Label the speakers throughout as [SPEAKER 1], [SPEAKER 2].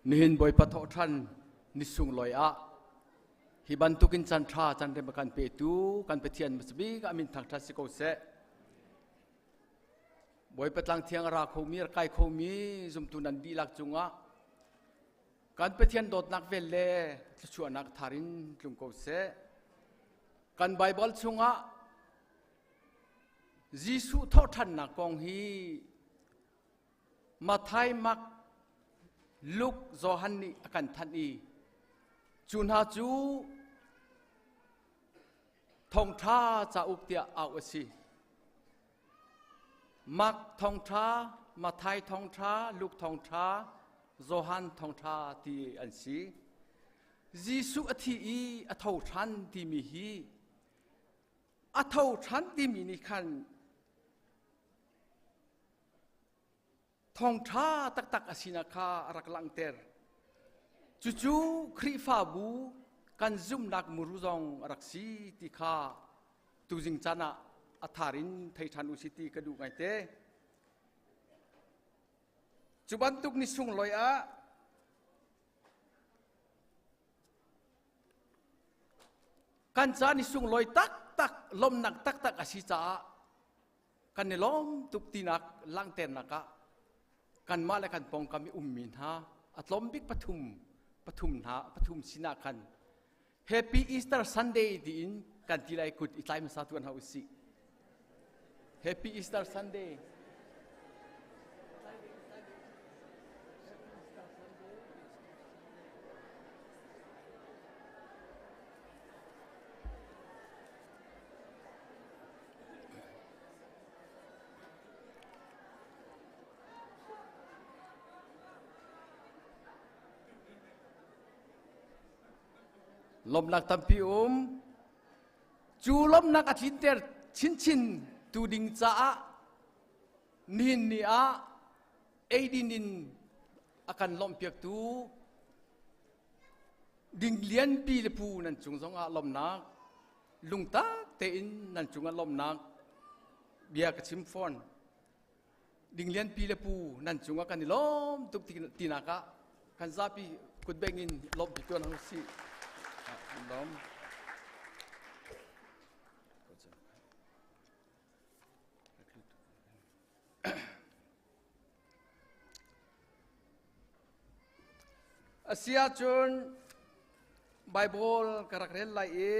[SPEAKER 1] Nihin Bawipa thawhṭhan ni sunglawi ah hi bantukin caan ṭha caan rem a kan petu kan Pathian hmasabik a min thangṭhat si ko seh. Bawipa tlang thiang a ra khomi a kai khomi zumtu nan dihlak cungah kan Pathian dawtnak vel le thluachuahnak thar in tlung ko seh. Kan Baibal chungah Jesuh thawhṭhannak kong hi Matthai, Mark, Luke, Johan nih a kan thanh i cu hna cu thawngṭha cauk tiah auh a si. Mark thawngṭha, Matthai thawngṭha, Luke thawngṭha, Johan thawngṭha ti an si. Jesuh a thi i a tho ṭhan timi hi a tho ṭhan timi nih khan Thawngṭha taktak a sinak kha a rak langhter. Cucu Khrihfabu kan zumhnak muru zong a rak si ti kha tuzing caan ah a thar in thei ṭhan u si ti ka duh ngaite. Cu bantuk ni sunglawi ah kan ca ni sunglawi taktak lawmhnak taktak a si caah kan i lawm tuk tinak langhternak ah kanmah le kan pawngkam i ummi hna a tlawm bik pathum pathum hna pathum sinah khan Happy Easter Sunday tiin kan ti lai kut i tlai hmasa tuan hau usih. Happy Easter Sunday. Lawmhnak tampi um. Cu lawmhnak a tlinter chinchin tu ding caah nihin ni ah eidin in a kan lawmhpiaktu ding lianpi le pu nan cung zongah lawmhnak lungtak tein nan cungah lawmhnak bia ka chim fawn. Ding lianpi le pu nan cungah kan i lawm tuk tinak ah kan zapi kutbeng in lawmhpi tuan hau sih. Lawm. Asi ahcun Bible ka rak rel lai i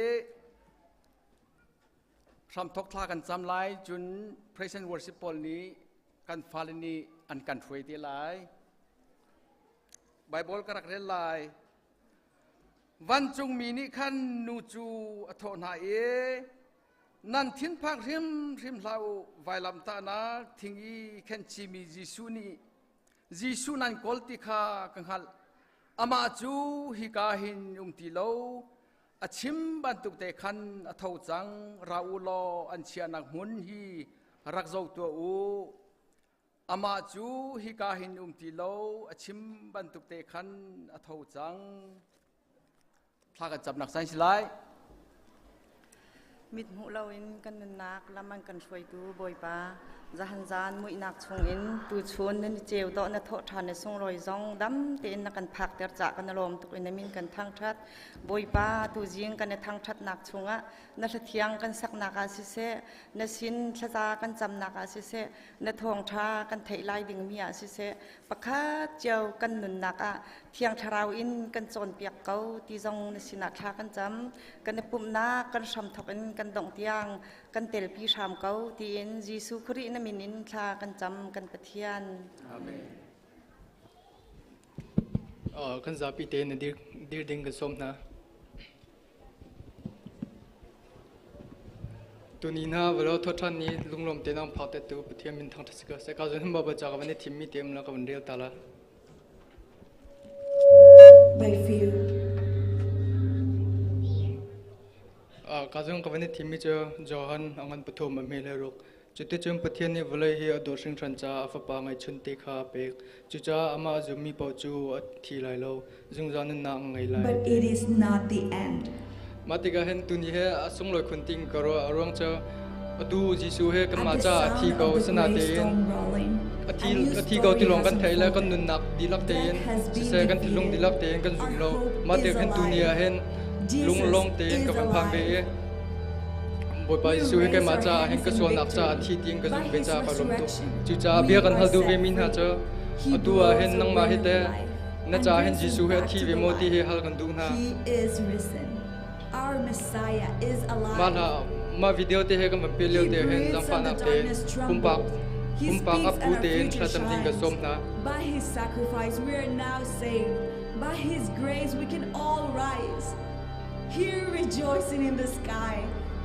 [SPEAKER 1] hramthok thla kan cam lai cun praise and worship pawl nih kan fale nih an kan hruai te lai. Bible ka rak rel lai. Vancungmi nih khan nu cu a thawh hna i Nan thinphang hrimhrim hlah u, vailamtahnak thing i khenhchimi Jesuh nih Jesuh nan kawl ti kha ka hngalh. Amah cu hika hin um ti lo, a chim bantuk te khan a tho cang, ra u law an chiahnak hmun hi rak zoh tuah u. Amah cu hika hin um ti lo, a chim bantuk te khan a tho cang. Thla kan camnak caan si lai.
[SPEAKER 2] Mit hmuh loin kan nunnak lam an kan hruaitu Bawipa, zahan zan muihnak chungin tuchun nan i ceu dawh na thawh ṭhan na sunglawi zong dam tein na kan phakter cah kan lawm tuk in na min kan thangṭhat. Bawipa, tuzing kan i thangṭhatnak chungah na hlathiang kan saknak ah siseh, na sin thlaza kan camnak ah siseh, na thawngṭha kan theih lai dingmi ah siseh, pakhat cio kan nunnak ah Thiang Thlarau in kan cawnpiak ko ti zong na sinah thla kan cam. Kan i pumhnak kan hramthawk in kan dongh tiang kan telpi hram ko tiin Jesuh Khrih na min in thla kan cam kan Pathian.
[SPEAKER 1] Amen.
[SPEAKER 3] Kan zapi te na dir, dir ding kan sawm hna. Tuni hna valo thawṭhan ni lunglawm te nang phak te tu Pathian min thangṭhat si ko seh. Ka zun hamba baca ka van i thimmi te um la ka van rel ta la.
[SPEAKER 4] By fear.
[SPEAKER 3] Ka zung ka van i thimmi cu Johan a ngan pathum a hme le ruk. Cuticun Pathian nih vawlei hi a dawt hringhran caah a Fapa ngeihchun te kha a pek. Cucaah amah a zummi paoh cu a thi lai lo, zungzal nunnak an ngei lai.
[SPEAKER 4] But it is not the end.
[SPEAKER 3] Mah tikah hin tuni he a sunglawi khun ting ka ruah. A ruang cu atu Jesuh he
[SPEAKER 4] At
[SPEAKER 3] kanmah
[SPEAKER 4] the
[SPEAKER 3] caah a thi
[SPEAKER 4] sound
[SPEAKER 3] ko
[SPEAKER 4] of the great
[SPEAKER 3] asinain
[SPEAKER 4] stone rolling.
[SPEAKER 3] A thi a thi ko ti lawng kan theih le kan nunnak dihlak tein siseh kan thinlung dihlak tein kan zum lo. Mah te khin tuni ah hin lunglawm tein ka van phan ve i Bawipa Jesuh hi keimah caah hin ka sualnak caah a thi tiin ka zumh ve caah ka lawm tuk. Cucaah bia kan hal duh ve mi hna cu atu ah hin nangmah hi teh na caah hin Jesuh hi a thi ve maw ti hi hal kan duh hna. Mah hla mah video te he kan van peh lio te hin zaangfahnak tein pumpak pumpak a phu tein thlacam ding kan sawm hna.
[SPEAKER 4] By his sacrifice we are now saved. By his grace we can all rise. Here rejoicing in the sky.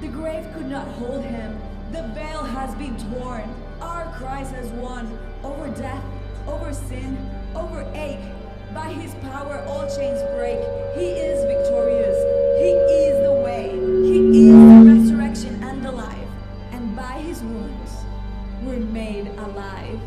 [SPEAKER 4] The grave could not hold him. The veil has been torn. Our Christ has won over death, over sin, over ache. By his power all chains break. He is victorious. He is the way. He is the resurrection and the life. And by his wounds we're made alive.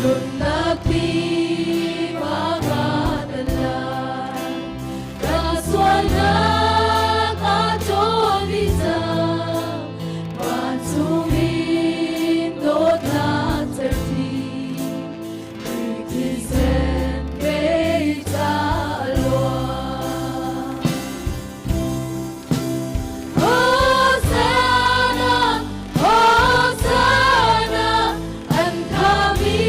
[SPEAKER 5] Nunnak tiva ka tan lai. Ka sualnak a ṭawl dih cang. Vancung in dawtnak cerhti. Khrih thisen kei ca a luang. Hosanna, Hosanna, an thami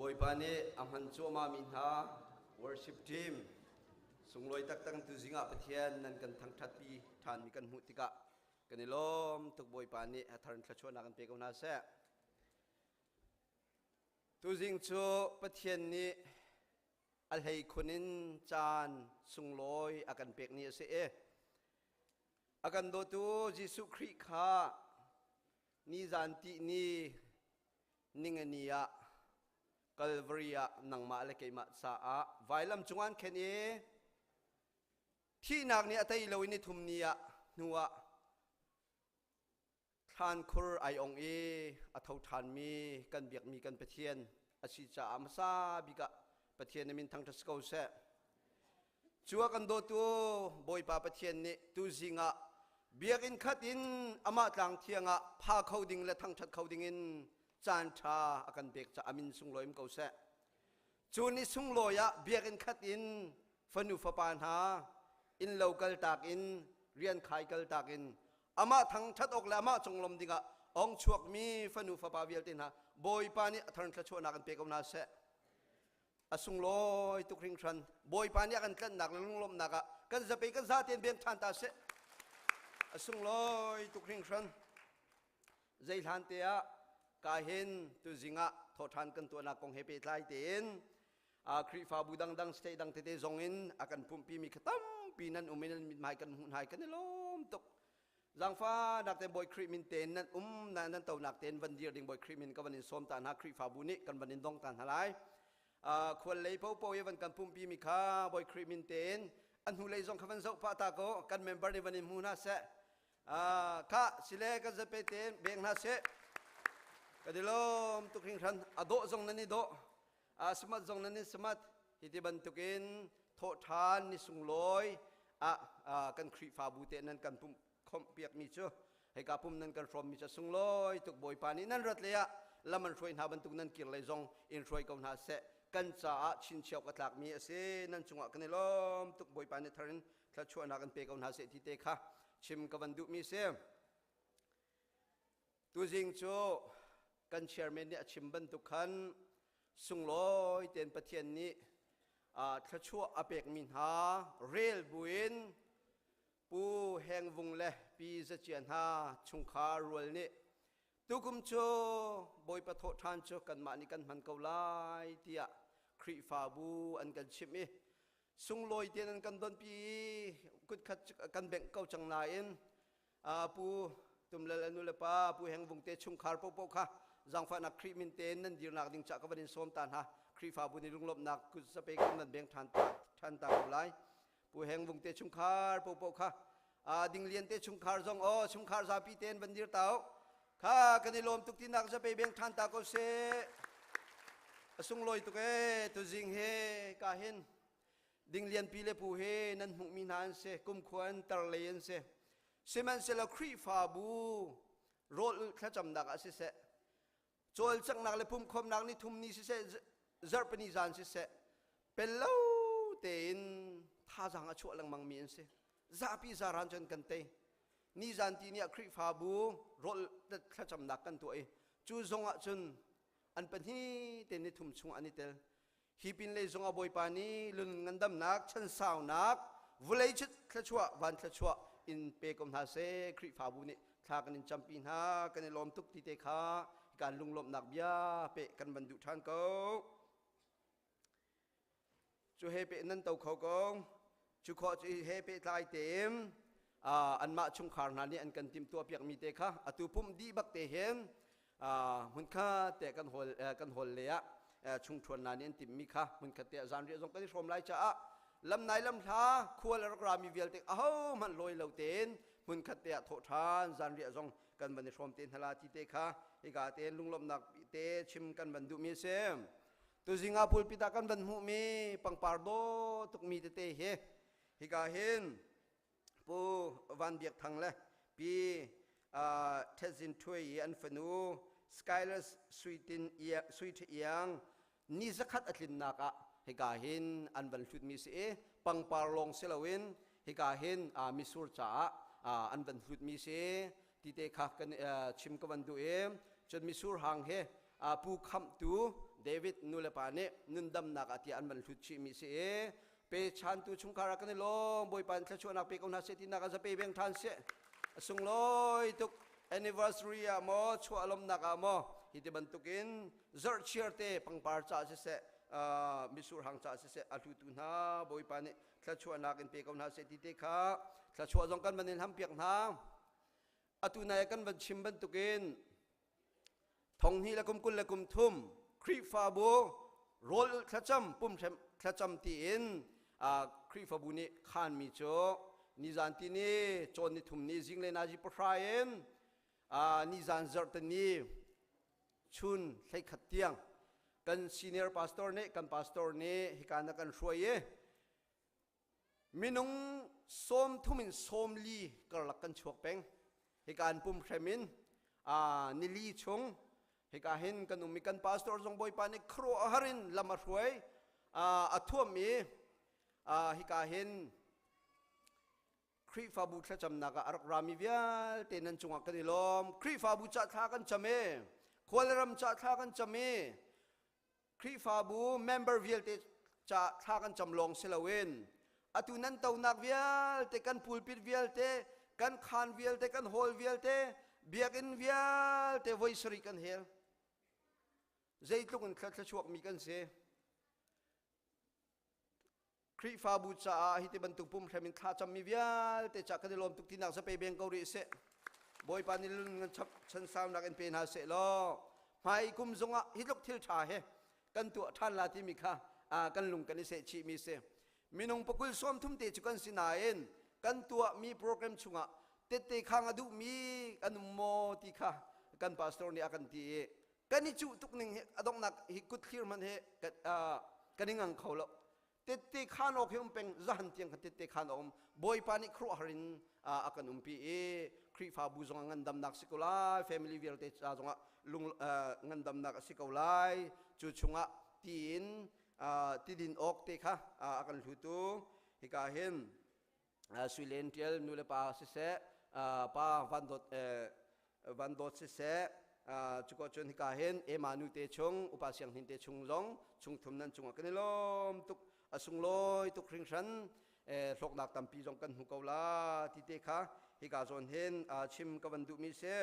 [SPEAKER 6] Bawipa nih a hman cuahmah mi hna worship team sunglawi taktak tu zingah Pathian nan kan thangṭhatpi ṭhanmi kan hmuh tikah kan i lawm tuk. Bawipa nih a thar in thluachuahnak kan pe ko hna seh. Tuzing cu Pathian nih a hleikhun in caan sunglawi a kan pek ni a si i a kan dawtu Jesuh Khrih kha nizan tih ni ningani ah Calvary ah nangmah le keimah caah vailam cungah an khen i thihnak nih a tei lo i nithum ni ah hnu ah thlankhur ai ong i a tho ṭhanmi kan biakmi kan Pathian a si caah hmasa bik ah Pathian na min thangṭhat si ko seh. Cu a kan dawtu Bawipa Pathian nih tuzing ah biakinn khat in amah tlang thiang ah pha kho ding le thangṭhat kho ding in caan ṭha a kan pek caah a min sunglawi um ko seh. Cu ni sunglawi ah biakinn khat in fanu fapa hna inn lo kaltak in rian khai kaltak in amah thangṭhat awk le amah conglawm dingah ong chuakmi fanu fapa vialte hna Bawipa nih a thar thluachuahnak in pe ko hna seh. A sunglawi tuk hringhran. Bawipa nih a kan tlanhnak le lunglawmhnak ah kan zape kan zaten bem ṭhan ta seh. A sunglawi tuk hringhran. Zei hlan te ah ka hin tuzing ah thawhṭhan kan tuahnak kong he pehtlai tein Khrihfabu dangdang state dang tete zong in a kan pumhpi mi kha tampi nan um in nan mithmai kan hmuh hna i kan i lawm tuk. Zaangfahnak te Bawi Khrih min tein nan um na nan tonak tein van dir ding Bawi Khrih min ka van in sawm ta hna. Khrihfabu nih kan van in dong ta hna lai. Khual lei popo i van kan pumpi mi kha Bawi Khrih min tein a hnu lei zong kha van zoh pah ta ko, kan member nih van in hmu hna seh. Kha sile kan zape tein beng hna seh. Ka dilom tuk hringhran. A dawh zong nan i dawh, smart zong nan in smart. Hi ti bantukin thawhṭhan ni sunglawi ah kan Khrihfabu te nan kan pumh khomh piakmi cu, hika pum nan kan hrawmmi cu sunglawi tuk. Bawipa nih nan rat lei ah lam an hruai hna bantuk nan kir lei zong in hruai ko hna seh. Kan caah chinchiau ka tlakmi a si. Nan cungah kan i lawm tuk. Bawipa nih thar in thluachuahnak an pe ko hna seh ti te kha chim ka van duhmi si. Tuzing cu kan chairman nih a chim bantuk khan sunglawi tein Pathian nih thluachuah a pekmi hna rel buin Pu Heng Vung le Pi Za Cia hna chungkhar rual nih tukum cu Bawipa thawhṭhan cu kanmah nih kan hman ko lai tiah Khrihfabu an kan chimh i sunglawi tein an kan donpi i kutkhat kan bengh ko cang nain Pu Tumlal a nu le pa Pu Heng Vung te chungkhar popo kha zaangfahnak Khrih min tein nan dirnak ding ca ka van in sawm ta hna. Khrihfabu nih lunglawmhnak kut zape kan nan beng ṭhan ṭhan ta ko lai. Pu Heng Vung te chungkhar popo kha, Ding Lian te chungkhar zong, aw, chungkhar zapi tein van dir ta u. Kha kan i lawm tuk tinak zape beng ṭhan ta ko seh. A sunglawi tuk ee tuzing he ka hin. Ding Lian pi le pu he nan hmuhmi hna an si, kumkhua an tar lei an si. Sihmanhsehlaw Khrihfabu rawl ulh thlacamnak ah siseh, cawlcanghnak le pumkhawmnak ni thum ni siseh, zarhpini zan siseh, pel lo tein thazaang a chuah lengmang mi an si. Zapi zaran cun kan tei. Nizan ti ni ah Khrihfabu rawl thlacamnak kan tuah i cu zong ah cun an pahnih te ni thum chung an i tel. Hi pinlei zongah Bawipa nih lun ngandamnak, chansaunak, vulei thluachuah, van thluachuah in pe ko hna seh. Khrihfabu nih thla kan in campi hna, kan i lawm tuk ti te kha kan lunglawmhnak bia pe kan van duh ṭhan ko. Cu he pe nan to kho ko. Cu khawh cu he pehtlai tein anmah chungkhar hna nih an kan timhtuah piakmi te kha atu pumh dih bak te hin hmunkhat te kan hol kan hol le ah chungthuan hna nih an timhmi kha hmunkhat te ah zanriah zong kan i hrawm lai caah lamnai lamhla khual a rak rami vialte ahohmanh lawi lo tein hmunkhat te ah thawh ṭhan zanriah zong kan van i hrawm te hna la ti te kha hika tein lunglawmhnak te chim kan van duhmi a si. Tuzing ah pulpit ah kan van hmuhmi pangpar dawh tukmi tete hi hika hin Pu Van Biak Thang le Pi Thezin Thuai i an fanu Skylar Sui Iang ni zakhat a tlinnak ah hika hin an van hlutmi si i pangpar lawng si loin hika hin misur caah an van hlutmi si ti te kha kan chim ka van duh i cun misur hang he Pu Khamhtu David nu le pa nih nundamnak ah tiah an van hlut chihmi si i pe chantu chungkhar ah kan i lawm. Bawipa in thluachuahnak pe ko hna seh tinak ah zape beng ṭhan seh. A sunglawi tuk. Anniversary ah maw, chuah lawmnak ah maw, hi ti bantukin zarhchiar te pangpar ca siseh, mitsur hang ca siseh, a hlutu hna Bawipa nih thluachuahnak in pe ko hna seh ti te kha thluachuah zong kan van in hlampiak hna. Atu nai kan van chim bantukin thong hnih le kum 23 Khrihfabu rawl thlacam pumhrem thlacam tiin Khrihfabu nih khanmi cu nizan ti ni cawn ni thum ni zinglei nazi pahra in nizan zarhte ni chun 11 tiang kan senior pastor nih kan pastor nih hika na kan hruai i Minung 30 in 40 karlak kan chuak peng. Hika an pum hrem in nili chung hika hin kan um i kan pastor zong Bawipa nih khuaruahhar in lam a hruai, a thuam i hika hin Khrihfabu thlacamnak ah a rak rami vialte nan cungah kan i lawm. Khrihfabu ca thla kan cam i, khua le ram ca thla kan cam i, Khrihfabu member vialte ca thla kan cam lawng si loin atu nan tonak vialte, kan pulpit vialte, kan khaan vialte, kan hall vialte, biakinn vialte voi sarih kan hel. Zeitluk in thluachuakmi kan si. Khrihfabu caah hi ti bantuk pumhrem in thlacammi vialte ca kan i lawm tuk tinak zape beng ko rih seh. Bawipa nih lun ngan chap chan saunak in pe hna seh law hmai kum zongah hi tluk thil ṭha he kan tuah ṭhan la timi kha kan lung kan i seh chihmi si. Minung pakul 30 te cu kan si nain kan tuahmi program chungah tette khang a duhmi kan um maw ti kha kan pastor nih a kan ti i kan i cuh tuk ning hi a donghnak hi kut thlir hmanh hi kan i ngang kho lo. Tette khan awk hi um peng, zahan tiang khan tette khan a um. Bawipa nih khuaruahhar in a kan umpi i Khrihfabu zong ah ngandamnak si ko lai, family vialte ca zongah lung ngandamnak a si ko lai. Cu chungah tiin tidin awk te kha a kan hlutu hika hin Sui Len Ṭial nu le pa siseh, pa Van Dawt Van Dawt siseh, cuko cun hika hin Emma nu te chung, upa Siang Hnin te chung zong chungthum nan cungah kan i lawm tuk, a sunglawi tuk hringhran, hlawknak tampi zong kan hmu ko la ti te kha hika zawn hin chim ka van duhmi si.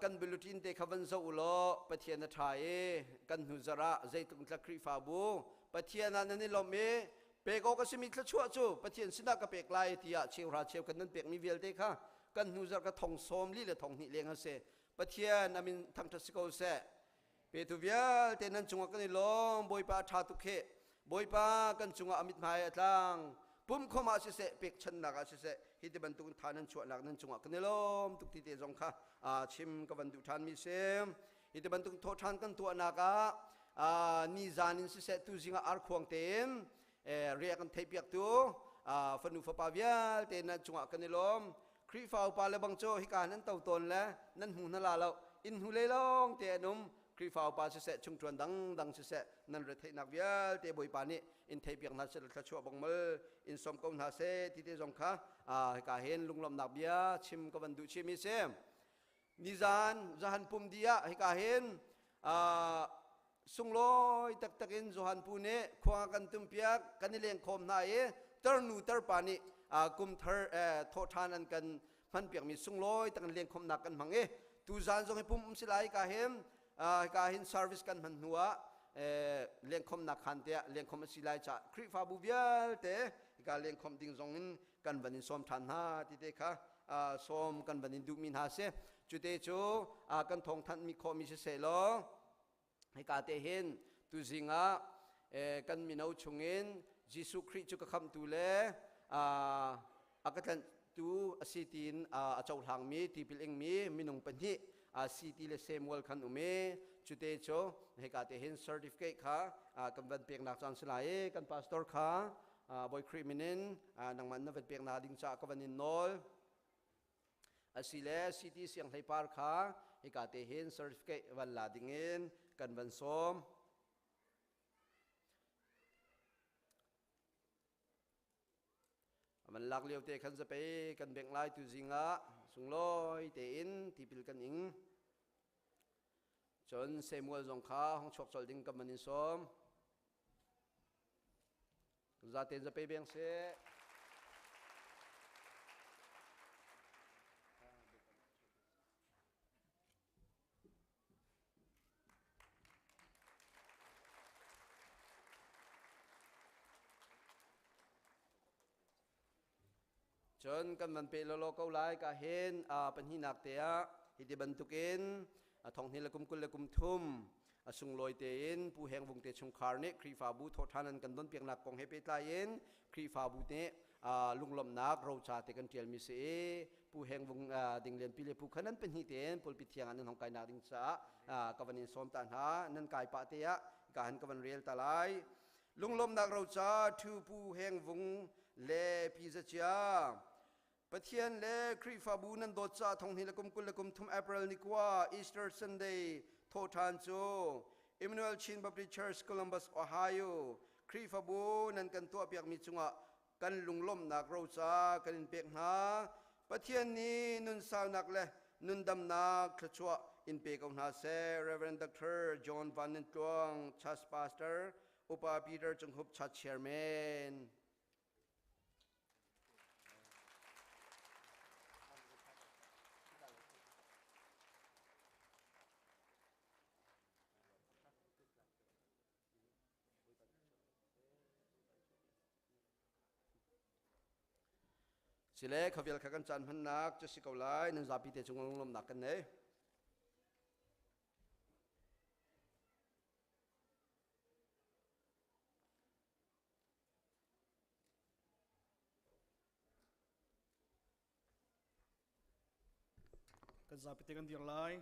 [SPEAKER 6] Kan bulletin te kha van zoh u law Pathian a ṭha i kan hnu zarh ah zeitluk tla Khrihfabu Pathian ah nan i lawmh i pek awk a simi thluachuah cu Pathian sinah ka pek lai tiah cheuhra cheu kan nan pekmi vialte kha kan hnu zarh ka thong 40 le thong hnih leng a si. Pathian amin thangṭhat si ko seh. Petu vialte nan cungah kan i lawm. Bawipa a ṭha tuk hih. Bawipa kan cungah a mithmai a tlang. Pumkhom ah siseh, pekchanhnak ah siseh, hi ti bantukin tha nan chuahnak nan cungah kan i lawm tuk ti te zong kha chim ka van duh ṭhanmi si. Hi ti bantuk thawhṭhan kan tuahnak ah nizan in siseh, tuzing ah arkhuang tein riak kan theihpiaktu fanu fapa vialte nan cungah kan i lawm. Khrihfa upa le bang cu hika nan to tawn le nan hmu hna la lo, inn hnu lei lawng te an um. Khrihfa upa siseh, chungṭuan dangdang siseh, nan retheihnak vialte Bawipa nih in theihpiak hna seh, thluachuah bang mal in sawm ko hna seh ti te zong kha hika hin lunglawmhnak bia chim ka van duh chihmi si. Nizan zahan pum di ah hika hin sunglawi taktak in Johan pu nih khua kan tumpiak, kan i lengkhawm hna i tarnu tarpa nih kum thar thawhṭhan an kan hmanpiakmi sunglawi tak in lengkhawmnak kan hmang i tuzan zong hi pum um si lai. Ka hin ka hin service kan hman hnu ah lengkhawmnak khan te ah lengkhawm a si lai caah Khrihfabu vialte hika lengkhawm ding zong in kan van in sawm ṭhan hna ti te kha sawm kan van in duhmi hna si. Cute cu kan thawngthanhmi khawhmi siseh law hika te hin tuzing ah kan mino chungin Jesuh Khrih cu ka khamhtu le a ka tlanhtu a si tiin a cohlangmi tipil ingmi minung pahnih CT le Samuel khan um i cute cu hika te hin certificate kha kan van peknak caan si lai i kan pastor kha Bawi Khrih min in nangmah na van peknak ding caah ka van in nawl. Asile CT Sianghleipar kha hika te hin certificate van la ding in kan van sawm. Aman lak lio te khan zapei kan bengh lai tu zingah sunglawi tein tipil kan ing. Cun Samuel zong kha hong chuak colh ding kan van in sawm. Zaten zapei beng seh. Cun kan van pe lawlaw ko lai ka hin pahnihnak te ah hiti bantukin thonghni le kum 20 le kum thum a sunglawi tein Pu Heng Vung te chungkhar nih Khrihfabu thawhṭhan an kan donpiaknak kong he pehtlai in Khrihfabu nih lunglawmhnak roca te kan ṭialmi si i Pu Heng Vung Ding Lian Pi le Pu Khan an pahnih tein pulpit thiang ah nan hong kainak ding caah ka van in sawm ta hna. Nan kai pah te ah ka han ka van rel ta lai. Lunglawmhnak roca Ṭhu Pu Heng Vung le Pi Za Cia. Pathian le Khrihfabu nan dawt caah thonghnih le kum 20 le kum thum April ni kua Easter Sunday thawhṭhan cu Emmanuel Chin Baptist Church Columbus, Ohio Khrihfabu nan kan tuahpiakmi cungah kan lunglawmhnak roca kan in pek hna. Pathian nih nunsaunak le nundamnak thluachuah in pe ko hna seh. Reverend Dr. John Van Nun Tluang, Church Pastor, Upa Peter Cung Hup, Church Chairman. Sile khavial kha kan caan hmannak cu si ko lai nan zapi te cung lunglawmhnak kan nei.
[SPEAKER 7] Kan zapi te kan dir lai.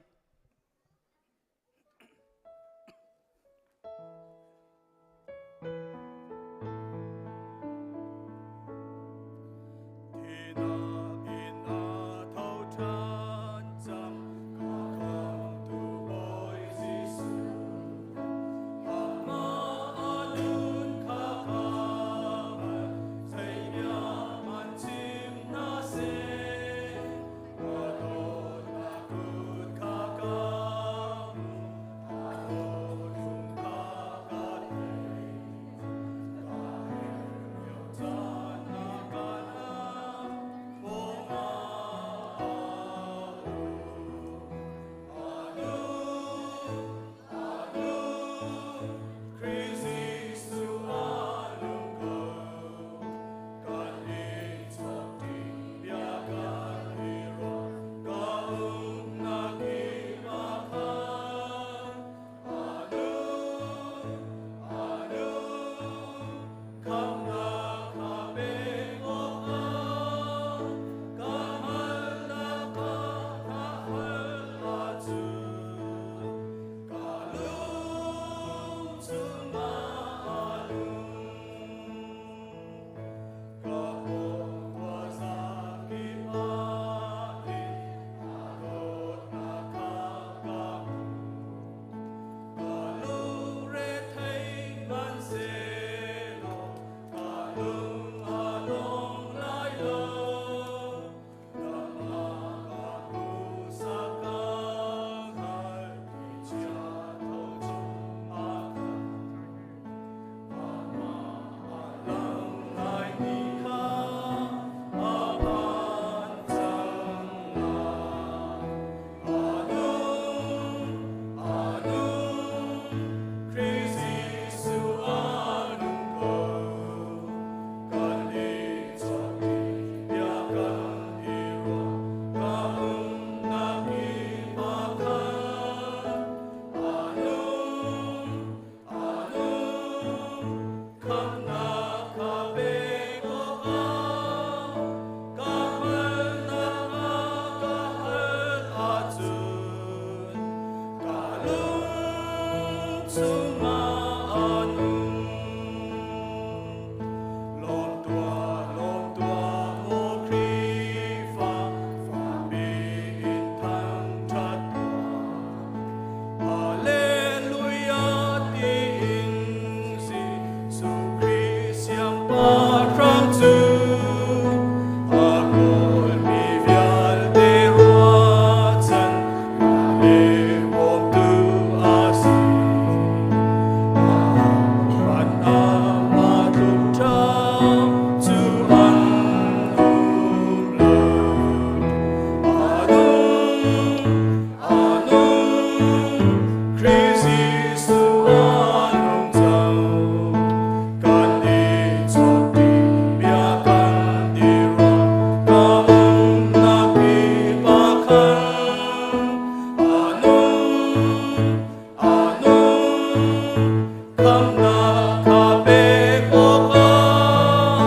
[SPEAKER 8] Damnak kha pek awkah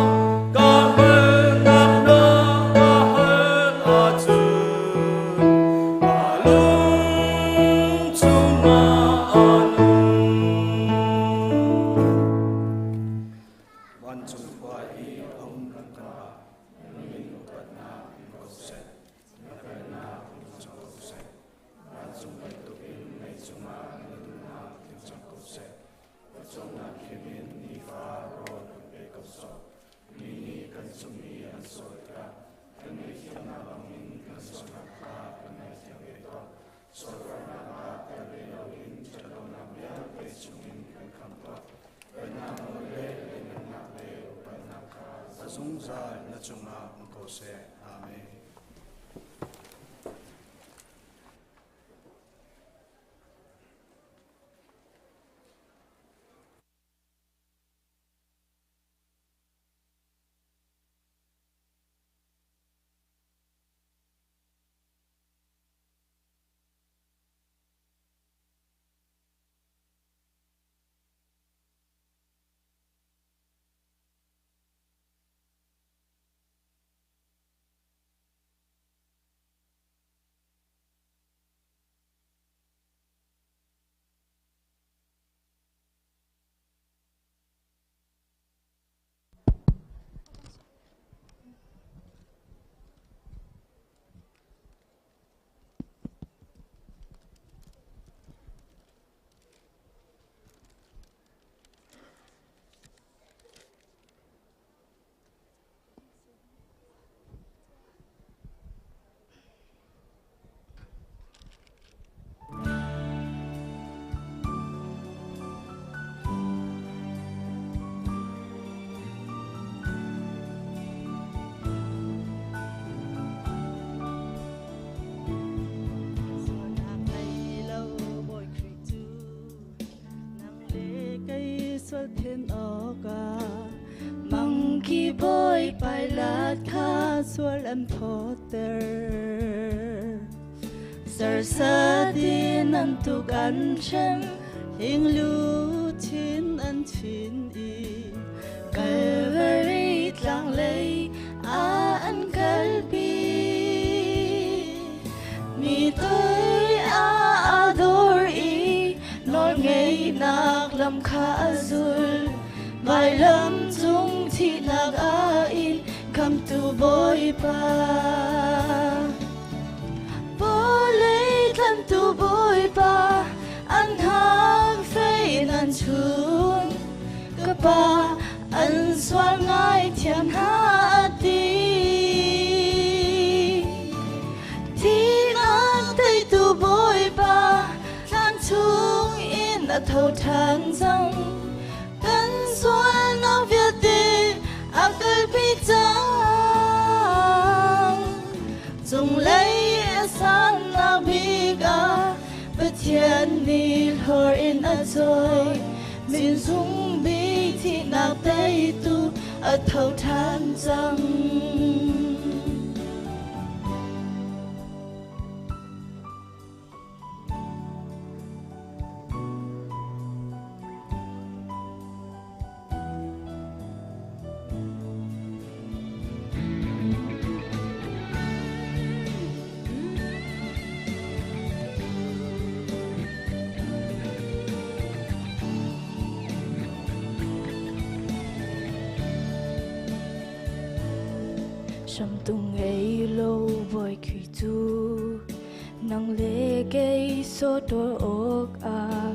[SPEAKER 8] ka halnak na ka hal ahcun ka lung chungah a nung.
[SPEAKER 7] Vancung khua i a um kan Pa, na min upatnak in ko seh. Na pennak in cang ko seh. Vancung bantukin mei cungah na duhnak tling cang ko seh. Pawcawmnak khim in nifa rawl kan pe ko sawh. Mi nih kan cung i an sual tikah kan ngaihthiamnak bangin kan sualnak kha kan ngaihthiam ve tuah. Sualfarnak ah tel ve loin ṭhatlonak vialte chungin kan khamh tuah. Pennak nawl le lianhngannak le upatnak kha a zungzal na cungah um ko seh. Amen.
[SPEAKER 9] Sualnak ngei lo Bawi Khrih cu nang le kei sual then awkah mangki bawi Pilat kha sual an phawtter. Sersat in an tuk an hrem, hinglu chin an chin i Calvary tlang lei ah an kalpi. Mi toi ah a dor i nawlngeihnak lam kha a zul. Vailam cung thihnak a in khamtu Bawipa. Vawlei tlantu Bawipa, an hang fei in an chun. Ka pa, an sual ngaithiam hna a ti. Thihnak teitu Bawipa, thlan chung in a tho ṭhan cang. Kan sualnak vialte a kalpi cang. Cunglei a sannak bik ah Pathian nih hlor in a cawi. Min sung bik thihnak teitu a tho ṭhan cang. Hramtung ngei lo Bawi Khrih cu nang le kei sawṭawl awkah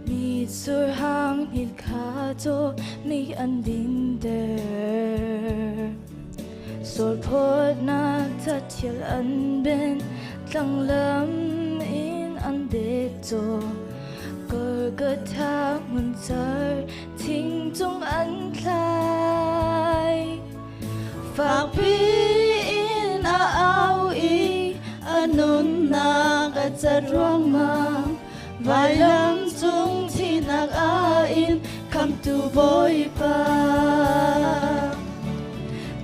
[SPEAKER 9] mitsur hang hnin kha caw mi an dinter. Sualphawtnak caṭial an ben, tlanglam in an det caw. Golgotha hmun car thing cung an thlai. Fakpi in a au i a nunnak a cat ruangmang. Vailam cung thihnak a in khamtu Bawipa.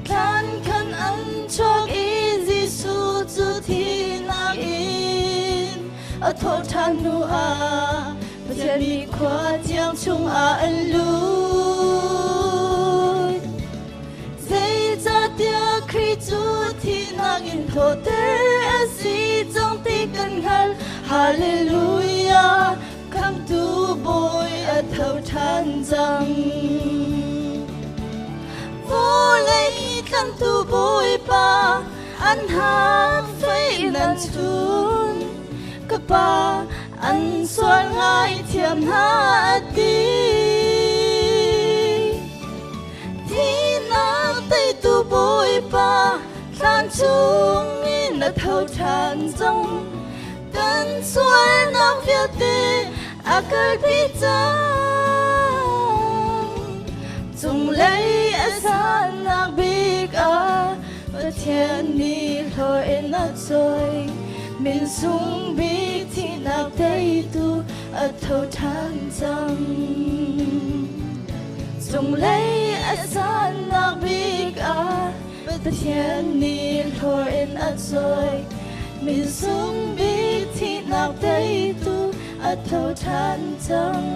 [SPEAKER 9] Thlan khan an chuak i Jesuh cu thihnak in a thawh ṭhan hnu ah Pathian Sermi khua thiang chungah an lut. Zeicahtiah Khrih cu thihnak in thawhter a si cang ti kan hngalh. Hallelujah! Khamhtu Bawi a tho ṭhan cang. Vawlei tlantu Bawipa an hak fei nan chun. Ka pa an sual ngaithiam hna a ti. Thihnak teitu Bawipa thlan chungin a tho ṭhan cang. Kan sualnak vialte a kalpi cang. Cunglei a sannak bik ah Pathian nih hlawh in a cawi. Min sung bik thihnak teitu a tho ṭhan cang. Cunglei a sannak bik ah Pathian nih hlawh in a cawi. Min sung bik thihnak teitu a tho ṭhan cang.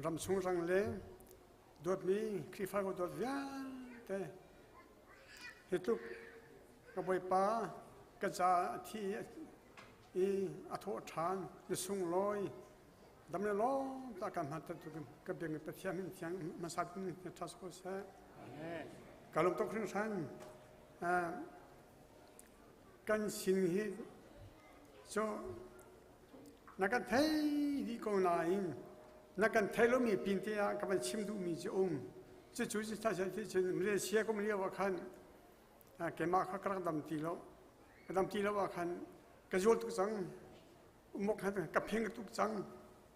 [SPEAKER 10] Ram chung rang leng dawtmi Khrihfa ko dawt vialte hi tluk ka Bawipa ka ca a thi i a thawh ṭhan na sunglawi dam le lawm ta kan hman tu ka biakmi Pathian min thiang hmasa kun ṭha ko seh. Ka lung tuk hringhran. Kan sin hi cu na kan thei dih ko nain na kan thei lomi pin te ah ka van chim duhmi cu um. Cucu cu Malaysia kum lio ah khan keimah kha ka rak dam ti lo. Ka dam ti lo ah khan ka zual tuk cang. Umok khan ka phing tuk cang.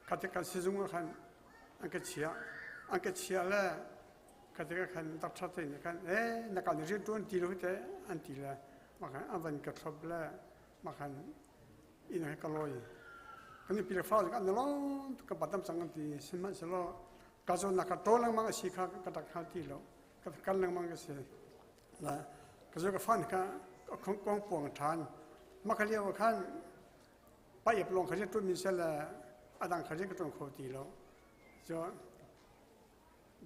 [SPEAKER 10] Kha te kan sizung ah khan an ka chiah. An ka chiah le kha te khan doctor te nih khan eh na kan rian tuan ti lo te an ti le mah khan an van ka thlop le mah khan inn he ka lawi. Kan i pile fa kan lawm ka batam cang an ti sihmanhsehlaw ka zawn ka to lengmang a si kha ka rak hngal ti lo ka kal lengmang ka si la ka zo ka fan kha kong puang than mah ka lio khan pa ep long kha rian tuan mi sel adang kha rian ka tuan kho ti lo so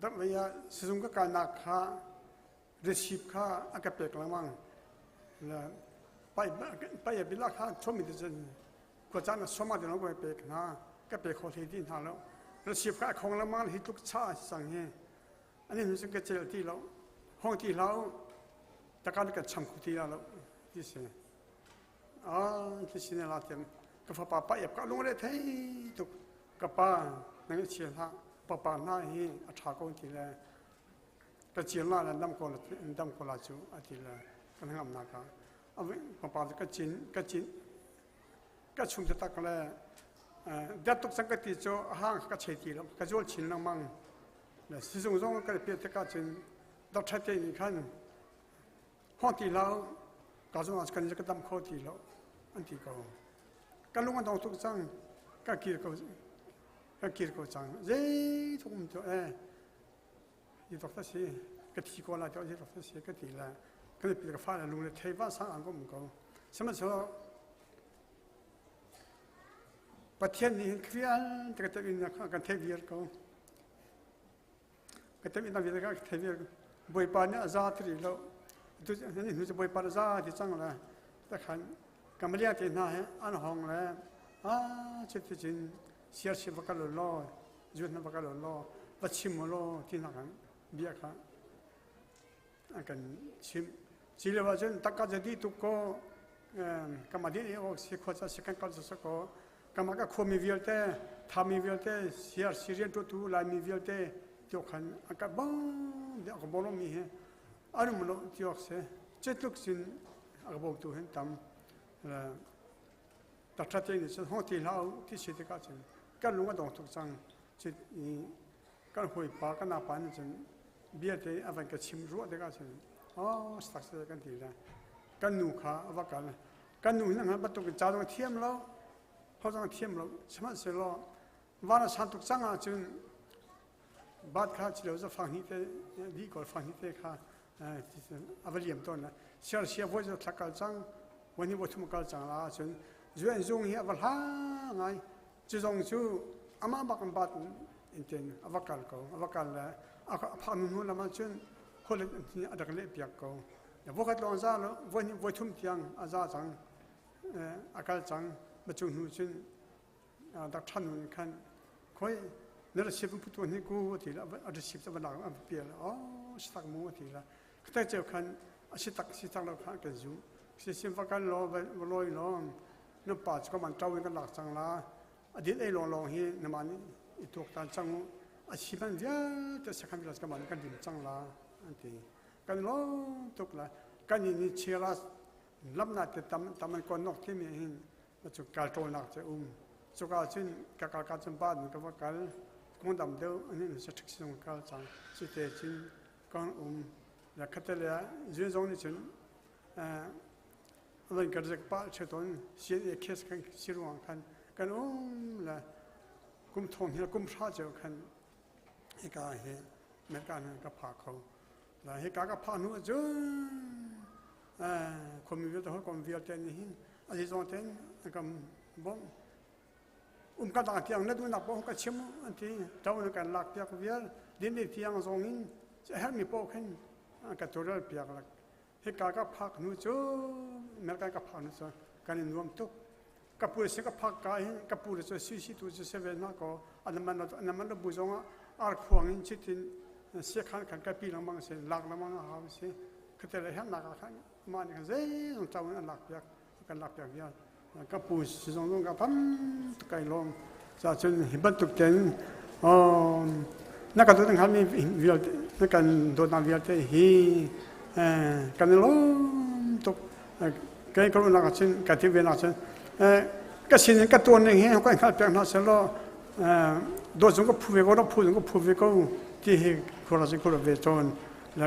[SPEAKER 10] dam lei ah sizung ka kalnak kha receipt kha a ka pek lengmang le pai bila kha chomi te cun khua caan a soma te ka pek hna ka pe kho hlei ti hna lo receipt kha a khong lengmang hi tluk cha sang hi ani nu ka cel ti lo hong ti hlau takan ka cham khu ti lo ti se ah ti sin la tem ka fapa pa ep ka lungre thei tuk ka pa nang chia hlah papa hna hi a ṭha ko ti le ka cil la le dam ko dam ko la cu a ti le kan ngam nak ah papa ka cin ka cin ka chung te tak le dat tuk cang ka ti cu hang ka chei ti lo ka zual chin lengmang le sizung zong ka pe te ka cun doctor te nih khan hong ti lo ka zong ah kan ka dam kho ti lo an ti ko ka lung a dong tuk cang ka kir ko ka kir ko cang zeitluk um tu eh hi tok ta si ka thi ko la to hi tok ta si ka ti la ka pi ka fa la lung le thei va sang ang ko um ko sihmanhsehlaw Pathian nih hin krial te ka tem in kan thei viar ko ka tem in viar ka thei viar Bawipa nih a za ti lo tu ni hnu cu Bawipa a za ti cang le ta khan kamalia te hna he an hong le a chiti cin siar si va kal law zun na va kal law va chim law ti hna kan bia kha an kan chim ci lio ahcun takka jadi tuk ko kama din i ok si khua ca si kan kal sa ko kama ka khuami vialte thami vialte siar sirian tu tu laimi vialte tio khan an ka bang de ka bolong mi he anum lo tiok se chetluk sin a bo tu hen tam takṭha te nih cun hong ti hlah u ti si tikah cun kan lung a dong tuk cang. Cu kan hawipa kan apa nih cun bia te a van ka chim ruah tikah cun oh tak si kan ti le kan nu kha a va kal. Kan nu hi nan bantuk in ca zong a thiam lo, ho zong a thiam lo. Sihmanhsehlaw van a san tuk cang ahcun bat kha chilo za fang hnih te di kol fang hnih te kha a va liam tawn la siar sia voi za thla kal cang wan hi vothum kal cang la ahcun zuen zung hi a va hla ngai. Cu zong cu amah bak in bat in ten a va kal ko. A va kal le a phak nu hnu lam ahcun khualet a rak leh piak ko. Voikhat lawng za lo, voi hnih voi thum tiang a za cang, a kal cang. Macung hnu cun dak ṭhan nun khan khoi na receipt phu tu hni ku ti la, a receipt va lak a pial oh si tak mu ti la. Khatai ceu khan a si tak si tak lo kha kan zu si sim va kal lo va loi long na pa cu ka man ṭau in kan lak cang la, a din ei lawng lawng hi na man i tuak tan cang u, a si man vialte sakhan vialte ka man kan dim cang la an ti. Kan lawm tuk la. Kan in ni chira lamna te tam tam an kon nok timi hin cu kal ṭawlnak cu um. Cuka cun ka kal ka cun ba ka va kal kong dam deuh an sa ṭhik sung kal cang. Cu te cun kan um la. Khatte le zun zong nih cun van ka rek pa cheton CNA case kan si ruang khan kan um la. Kum thong hi kum hra cheu khan hika hi America hin ka pha kho la. Hika ka pha hnu cun khomi vialte hawikom vialte nih hin a zong ten kan bawmh um ka dang tiang na duhnak paoh ka chim an ti. Ṭo kan lak piak vial din ni tiang zong in herhmi paoh khin ka tural piak lak. Hika ka phak hnu cu, America ka phak hnu cu kan i nuam tuk. Ka pu le ka phak ka hin ka pu le cu si tu cu se ve na ko anaman anaman bu zong ah ar khuang in chitin siakhan khan ka pi lengmang si lak lengmang a hau si. Khate le hernak ah khan mah nih khan zeizong ṭo in an lak piak kan lak piak vial. Ka pu si zong zong ka tam tuk kai lawm. Ca cun hi bantuk ten na kan dawt hngalmi vialte, na kan dawtnak vialte hi kan i lawm tuk. Kai ka ruahnak ahcun ka ti ve nak cun ka sin in ka tuan ning hi kan hngalh piak hna selaw dawt zong ka phu ve ko, phu zong ka phu ve ko ti hi khura cun khura ve tawn.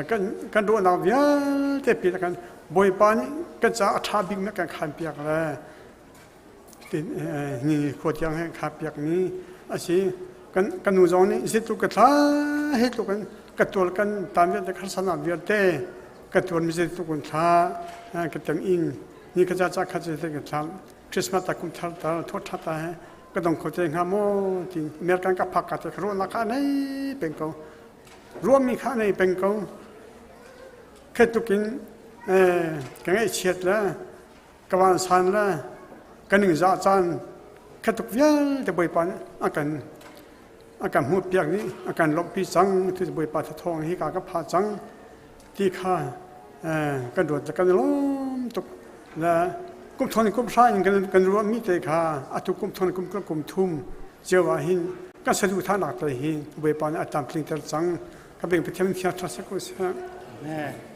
[SPEAKER 10] Kan kan ruahnak vialte pi kan Bawipa nih kan caah a ṭha bik na kan khan piak le ni khua tiang he kha piak mi a si. Kan kan nu zong nih zeitluk ka thla he tluk in ka tual kan tan vialte kharsana vialte ka tuan mi zeitluk in thla ka tem in ni ka ca ca kha te ka thla Christmas ta kum thar ta thot tha ta he ka dong kho te hnga maw ti American ka phak ka te ruahnak kha nei peng ko, ruahmi kha nei peng ko. Khetuk in ka ngaihchiat le ka vansan le ka ningzah caan khatuk vialte Bawipa nih a kan hmuhpiak dih, a kan lawmhpi cang. Tu Bawipa thawng hi ka ka pha cang ti kha kan ruat le kan i lawm tuk le kum thong kum hra in kan ruahmi te kha atu kum thong kum kum thum cio ah hin kan saduhthahnak te hi Bawipa nih a tlamtlingter cang. Ka beng Pathian thiang ṭha sek ko seh.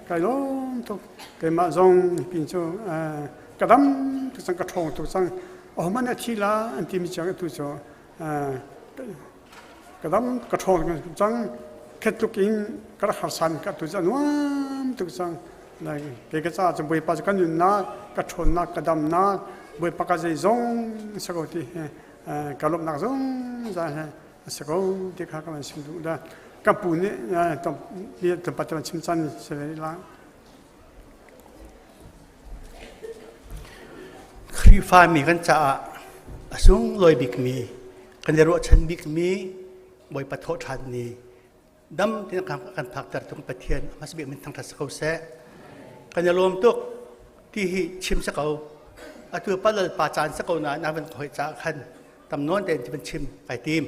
[SPEAKER 10] Kai lawm tuk. Keimah zong pin cu ka dam tuk cang, ka ṭhawng tuk cang. Ahohmanh a thi la an timi cang atu cu ka dam ka ṭhawng tuk cang. Khet tuk in ka rak harsan ka tu cu a nuam tuk cang. Kei ka caah cu Bawipa cu ka nunnak, ka ṭhawnnak, ka damnak, Bawipa ka zeizong si ko ti hi ka lawmhnak zungzal he a si ko ti kha ka van chim duh da. Ka pu nih tlawmpal te van chim caan si ve la.
[SPEAKER 11] Khrihfami kan caah a sunglawi bikmi, kan i ruahchan bikmi Bawipa thawhṭhan ni dam tein kan phakter tung Pathian a hmasa bik min thangṭhat si ko seh. Kan i lawm tuk ti hi chim si ko. Atu palal pa caan si ko nain a van ka hoi caah khan tam nawn tein van chim kai tim.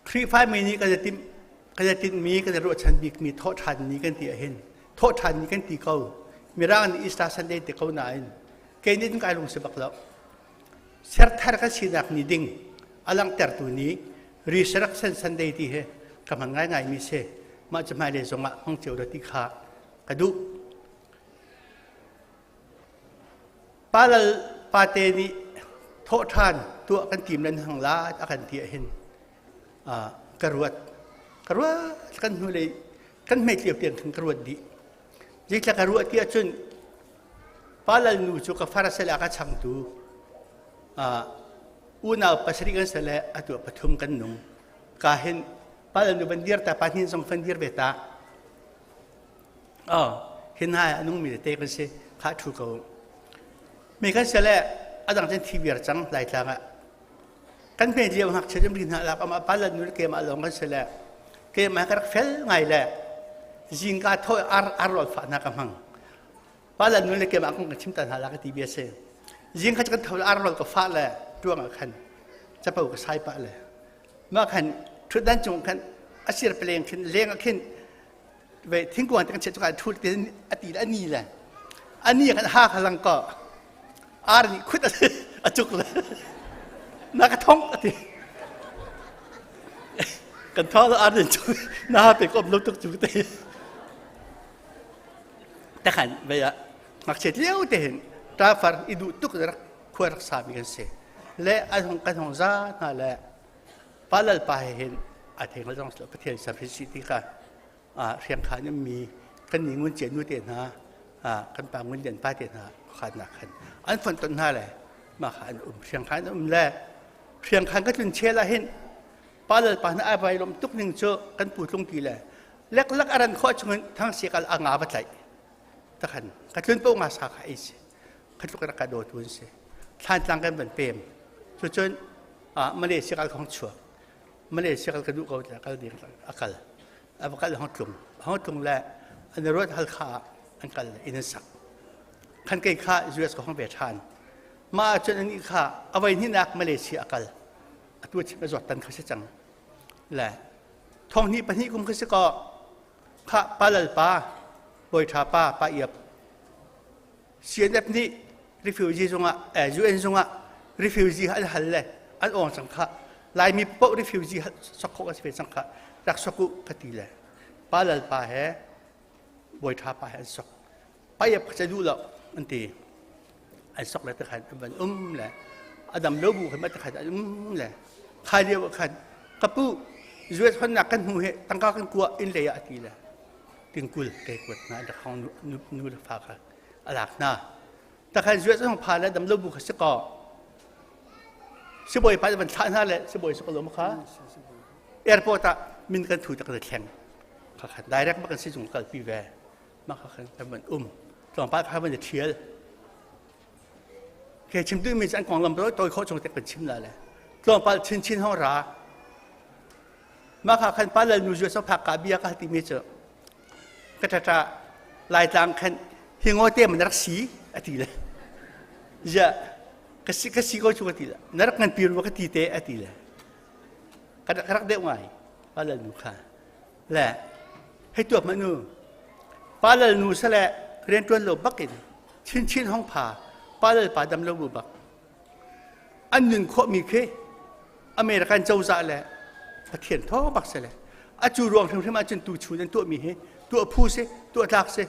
[SPEAKER 11] Khrihfami nih kan i timh kan i tinhmi kan i ruahchan bikmi thawhṭhan ni kan ti ahhin thawhṭhan ni kan ti ko. Mirang nih Easter Sunday ti ko nain kei nih kai lung si bak lo. Serthar kan sinak ni ding a langhtertu ni Resurrection Sunday ti hi ka hman ngaingai mi si. Mah cu hmailei zongah hmang cio lo ti kha ka duh. Palal pate nih. Thawhṭhan tuah kan tim lan hang la a kan ti ahhin ka ruat. Ka ruat kan hnulei kan hmeit lio tiang khan ka ruat dih. Zeitla ka ruah ti ahcun Palal nu cu ka far sel a ka changtu unau pasarih kan sel le atu pathum kan nung. Ka hin palal nu van dir ta pa hnin zong van dir ve ta. Oh, hin hai a nungmi te kan si kha thu ko. Mi kan sel le adang cun thi viar cang Laitlang ah. Kan hme lio ngakchia jam ri hna lak ama palal nu le keimah lawng kan si le keimah ka rak fel ngai le zingka thaw ar ar rol fa hna ka hmang. Palal nu le keimah kong ka chim ta hna la ka ti bia si. Zing kha kan tho ar rol ka fa le tuang ah khan capo ka sai pah le mah khan thutdan cung khan asir peleng khin leng ah khin ve thingkuang te kan chiah cuka thu te ati le ani le ani kan ha kha lang ko ar nih khut a cuk le na ka thong ati kan tho ar nih cuk na ha pe kom lo tuk cu te te khan ve a ngakchiat lio te hin trafar i duh tuk rak khua rak sa mi kan si le an hong kan hong za hna le Palal pa he hin a theng lo zong Pathian sam hi si ti kha hriang khan mi kan ni ngun cia nu te hna kan pa ngun lian pa te hna khan na khan an fon ton hna le ma kha an um hriang khan um le hriang khan ka tlun chel ah hin palal pa hna ai vai lom tuk ning cu kan pu tlung ti le lek lak aran kho chungin thang si kal anga va tlai takhan ka tlun po nga sa kha ei si khatluk rak ka daw tu an si thlan tlang kan van pem cucun Malaysia kal khong chuak Malaysia kal ka duh ko kal ding a kal a va kal hong tlung hong tlung le an ruat hal kha an kal in an sak khan kei kha US ka hong ve than ma cun ani kha avai ni nak Malaysia a kal atu chim a zawt tan kha si cang le thong ni pahnih kum kha si ko kha palal pa boi tha pa pa iap CNF nih refugee zungah UN zungah refugee an hal le an awng cang kha Laimi paoh refugee sok khawh kan si ve cang kha rak sok u ka ti le pa lal pa he bawi ṭha pa he an sok paiap kha duh lo an ti an sok le takhan an van um le a dam lo bu khan ma takhan an um le kha lio ah khan ka pu US honnak kan hmu he tangka kan kua in lei ah ti le tingkul ke kuat hna rak hong nu le fa kha a lak hna takhan zuat zong pha le dam lo bu kha si ko sibawi pa van thlah hna le sibawi si ko lo kha airport ah min kan thu tak na thleng kha khan direct ma kan si zung kal pi ve ma kha khan kan van um tlawmpal kha van thial ke chim tu mi an kong lam toi kho chung te kan chim la le tlawmpal chin chin hong ra Mah kha khan pa lal nu zu so phak ka bia ka ti mi cu ka ṭaṭa Laitlang khan hi ngaw te man rak si a ti le ya ka si ka si ko chu ka ti le na rak ngan pi rua ka ti te a ti le ka rak deuh ngai pa lal nu kha le hei tuak ma nu pa lal nu sale rian ṭuan lo bak in chin chin hong pha pa lal pa dam lo bu bak An nun khawhmi khi American cozah le Pathian thawng bak si le a cu ruang hrimhrim ahcun tu chun an tuahmi hi tuah phu si tuah tlak si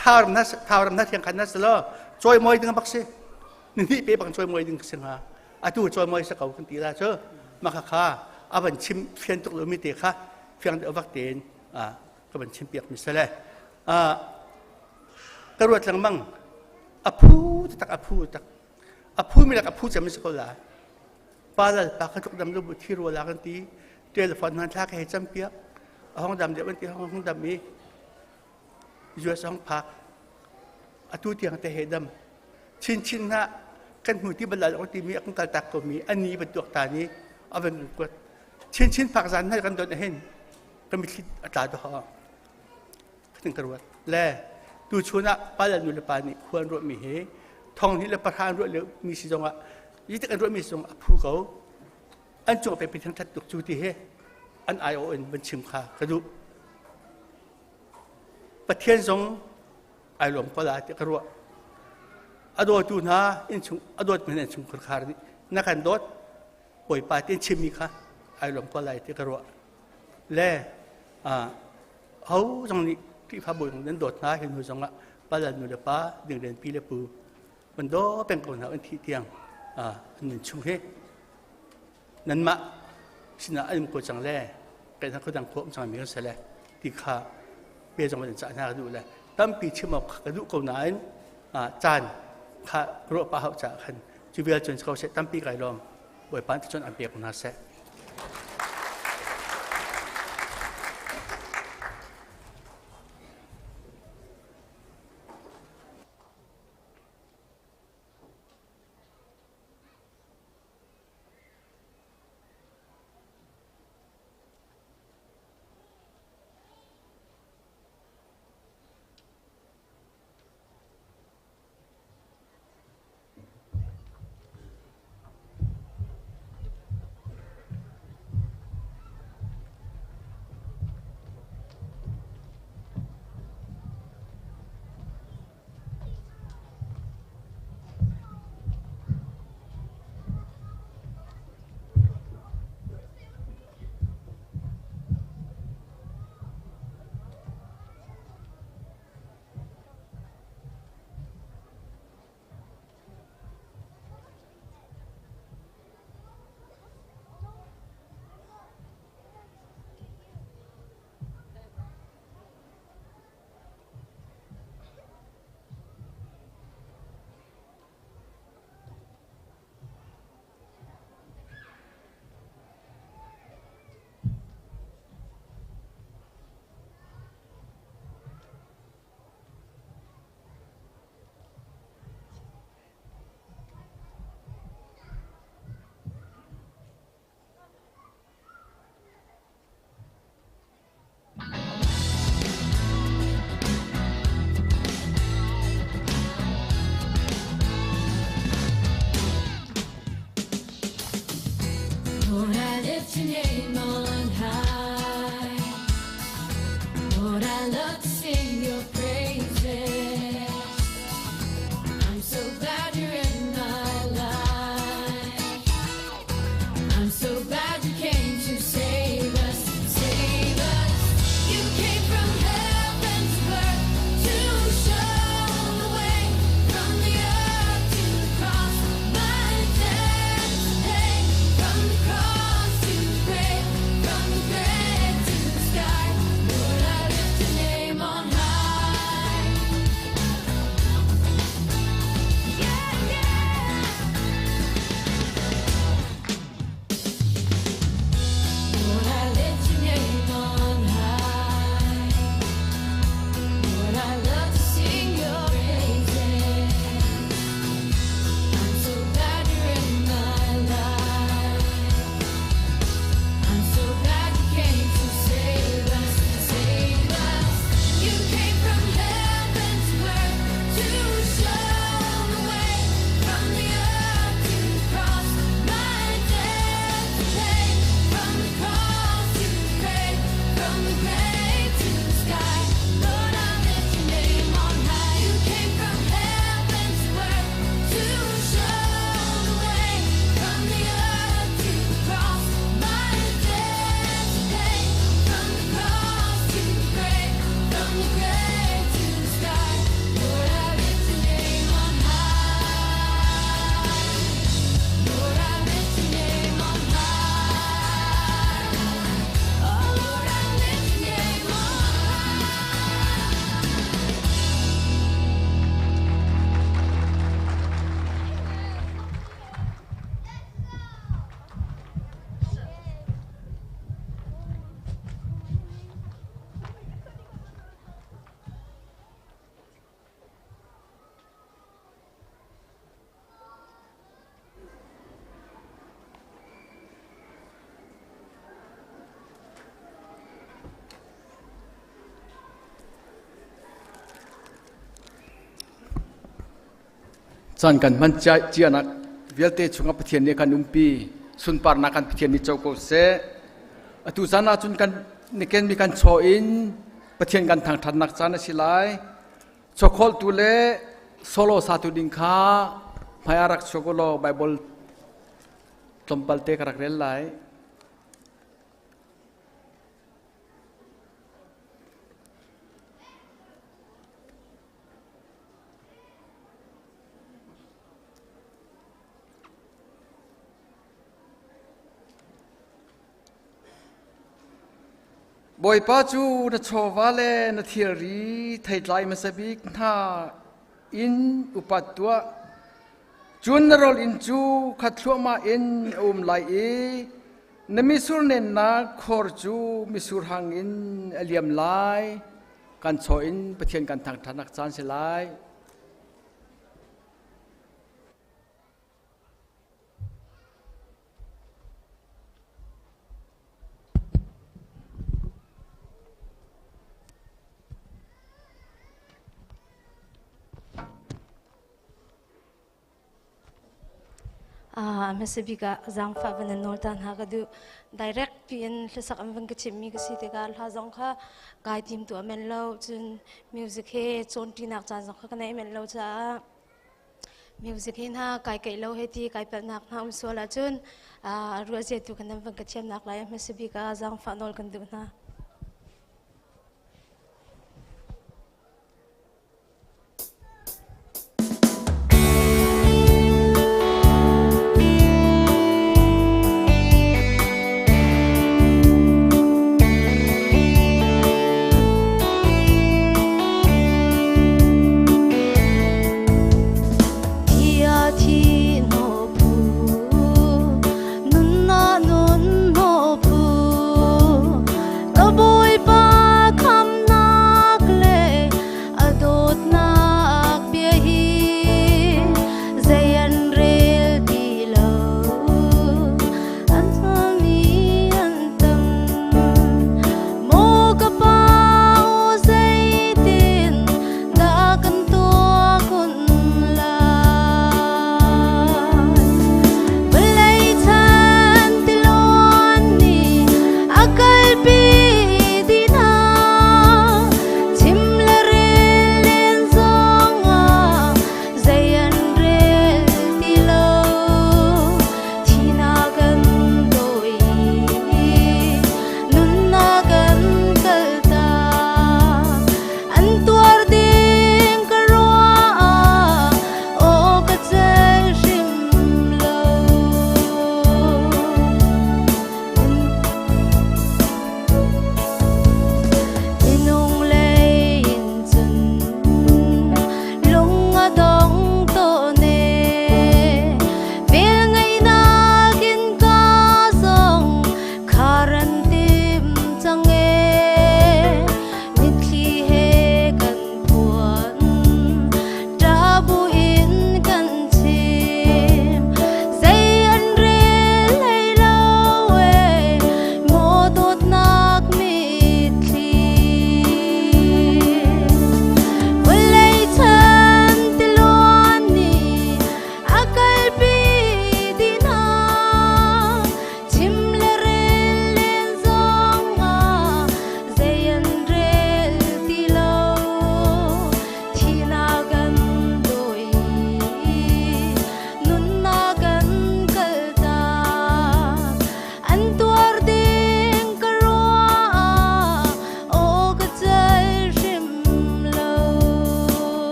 [SPEAKER 11] thauram na thauram na thiang khan na si lo cawimawi ding bak si ni hnih pe bang cawimawi ding si hnga atu cawimawi sa ko kan ti la cu maka kha a van chim fian tuk lomi te kha fiang deuh vak tein ka van chim piak mi sale ka ruat lengmang a phu tak a phu tak A phu mi lak a phu cem si ko lai. Pa lal pa kha tluk dam lu bu thi rua la kan ti. Telephone hman thla ka he cam piak. A hong dam deuh kan ti hong dam i US hong phak. Atu tiang te he dam. Chin chin na kan hmu ti balal ong ti mi kan kal tak ko mi ani bantuk ta ni avan kuat. Chin chin phak zan na kan don hin kan mitthli a tla do ha. Khatin ka ruat. Le tu chun ah pa le nu le pa nih khua an ruahmi hi thong hnih le pahra an ruah lio mi si zongah yitik an ruahmi zong a phu ko. An cung pe thang that tuk cu ti hi an aiawh in van chim kha ka duh. Pathian zong ai lawm ko la ti ka ruah. A dawtu hna innchung a dawt mi hna innchung khar nih na kan dawt Bawipa ti chimmi kha ai lawm ko lai ti ka ruah. Le ho zong nih Khrihfa bawi nan dawt hna hi hnu zongah pa le nu le pa dingren pi le pu van daw peng ko hna an thih tiang. An chung hi nanmah sinah an um ko cang le kai hna khodang khua um cang mi kan si le ti kha pe zong in cah hna ka duh le tampi chim awk ka duh ko nain caan kha ruah pah hau caah khan cu vial cun ko seh. Tampi kai lawm. Bawipa nih cun an pek hna seh.
[SPEAKER 5] Lord, I lift your name on high. Lord, I love to sing your praises. I'm so glad you're in my life. I'm so glad you came to save us, save us. You came from heaven to earth to show the way from the earth to the cross. My debt to pay, from the cross to the grave, from the grave to the sky. Lord, I lift your name on high. Yeah, yeah. Lord, I lift your name on high. Lord, I love to sing your praises. I'm so glad you're in my life. I'm so glad you came to save us, save us. You came from heaven to earth to show the way from the earth to the cross. My debt to pay, from the cross to the grave, from the grave to the sky. Lord, I lift your name on high. You came from heaven to earth to show the way from the earth to the cross. My debt to pay, from the cross to the grave, from the grave to the sky. Lord, I lift your name on high. Lord, I lift your name on high. Oh, Lord, I lift your name on high.
[SPEAKER 1] Caan kan hman cianak vialte chungah Pathian nih kan umpi. Sunparnak kan Pathian nih co ko seh. Atu caan ahcun kan niken mi kan chaw in Pathian kan thangṭhatnak caan a si lai. Chawkholtu le solo satu ding kha hmai ah rak chuak u law Bible tlawmpal te ka rak rel lai. Bawipa cu na chawva le na thilri theitlai hmasa bik hna in upat tuah. Cun na rawl inn cu khat thluahmah in a um lai i na mitsur nennak khor cu mitsur hang in a liam lai. Kan chaw in Pathian kan thangṭhatnak caan si lai.
[SPEAKER 12] Hmasa bik ah zaangfah van in nawl ta hna ka duh. Direct piin hlasak an van ka chimhmi ka si tikah hla zong kha kai tim tuah men lo cun music he cawnṭinak caan zong kha ka neih men lo caah music hi hna kai keih lo he ti kai palhnak hna um sual ahcun ruahzia tu kan nan van ka thiamnak lai hmasa bik ah zaangfah nawl kan duh hna.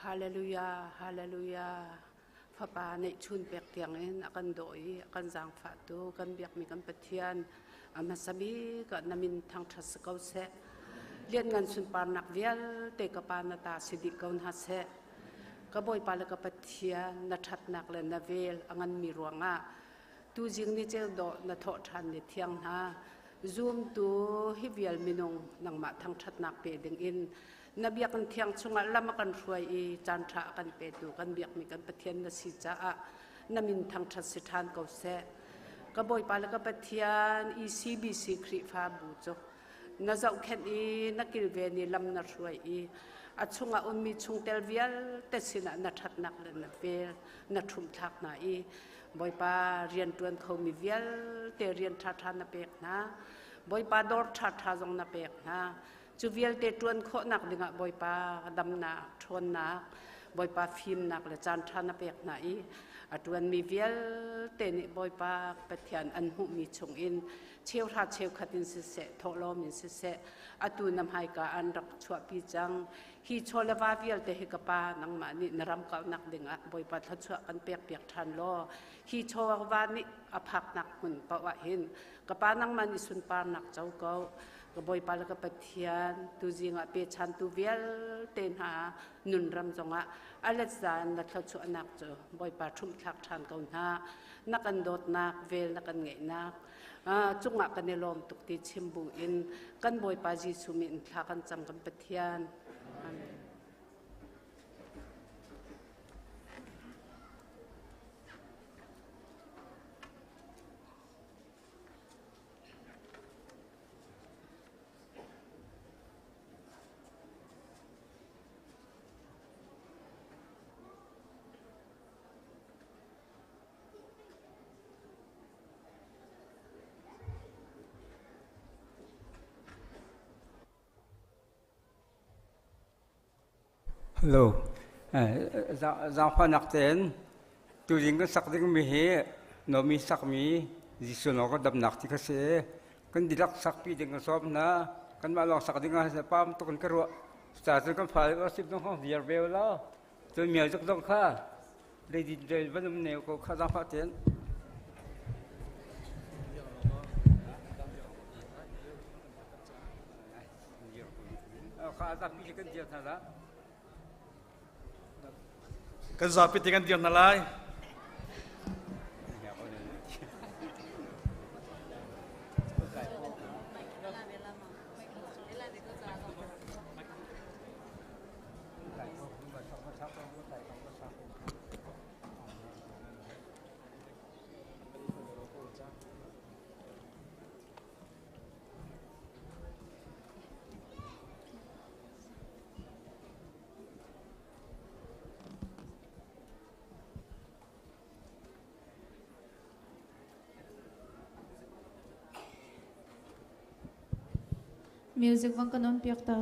[SPEAKER 13] Hallelujah, Hallelujah. Fapa neihchun pek tiangin a kan daw i a kan zaangfahtu kan biakmi kan Pathian a hmasa bik ah na min thangṭhat si ko seh. Lianngan sunparnak vialte ka Pa na ta si dih ko hna seh. Ka Bawipa le ka Pathian na ṭhatnak le na vel a nganmi ruangah tuzing ni ceu dawh na thawh ṭhan ni thiang hna. Zumtu hi vial minung nangmah thangṭhatnak pe dingin na biakinn thiang chungah lam a kan hruai i caanṭha a kan petu kan biakmi kan Pathian na si caah na min thangṭhat si ṭhan ko seh. Ka Bawipa le ka Pathian ECBC Khrihfabu cu na zohkhenh i na kilven i lam na hruai i a chungah ummi chungtel vialte sinah na ṭhatnak le na vel na ṭhumhthlak hna i Bawipa rianṭuan khomi vialte rian ṭhaṭha na pek hna. Bawipa dawr ṭhaṭha zong na pek hna. Cu vialte ṭuan khawhnak dingah Bawipa damnak, ṭhawnnak, Bawipa fimnak le caanṭha na pek hna i a ṭuanmi vialte nih Bawipa Pathian an hmuhmi chungin cheuhra cheukhat in siseh, thawhlawm in siseh, atu na hmaika an rak chuahpi cang. Hi chaw le va vialte hi ka pa nangmah nih na ram kauhnak dingah Bawipa thluachuah kan pekpiak ṭhan law hi chaw va nih a phaknak hmun paoh ah hin ka pa nangmah nih sunparnak co ko. Ka Bawipa le ka Pathian, tuzing ah pechantu vialte hna nunram zongah a let zan na thluachuahnak cu Bawipa ṭhumhthlak ṭhan ko hna. Na kan dawtnak, vel na kan ngeihnak, cungah kan i lawm tuk ti chim bu in kan Bawipa Jesuh min thla kan cam kan Pathian. Amen.
[SPEAKER 14] Hello. Zaangfahnak tein tuzing kan sak dingmi hi Nomi sakmi Jesuh lawng kan damnak ti kha si. Kan dihlak sakpi ding kan sawm hna. Kanmah lawng sak ding ah pam tuk in ka ruah. Cucaah cun kan fale worship zong kha viar ve law. Cun music zong kha leidin rel van um ne ko kha zaangfah tein. Kha zapi kan dir hna la.
[SPEAKER 7] Kan zapi te kan dir hna lai.
[SPEAKER 15] Music vang kan on piak ta.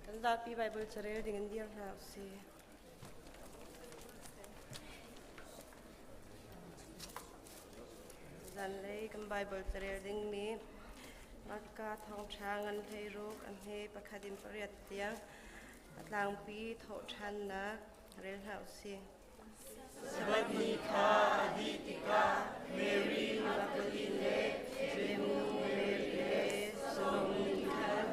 [SPEAKER 15] Kan zapi Bible carel ding in dir hna usih. Zanlei kan Bible carel ding mi Marka thawngṭha ngan 16 a hme pakhat in pariat tiang a tlangpi thawhṭhannak rel hna usih.
[SPEAKER 9] Sabbath ni kha a dih tikah Mary Magdalene le Jeim nu Mary le Salome nih khan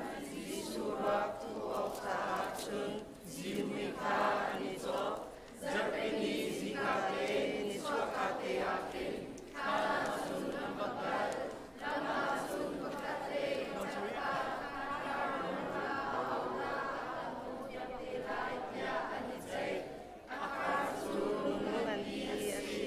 [SPEAKER 9] Jesuh ruak thuh awk caah cun zihmui kha an i cawk. Zarhpi ni zingkate nichuahkate ah khin thlan ah cun an va kal. Lam ah cun pakhatte
[SPEAKER 15] A khar cu nganpi a si.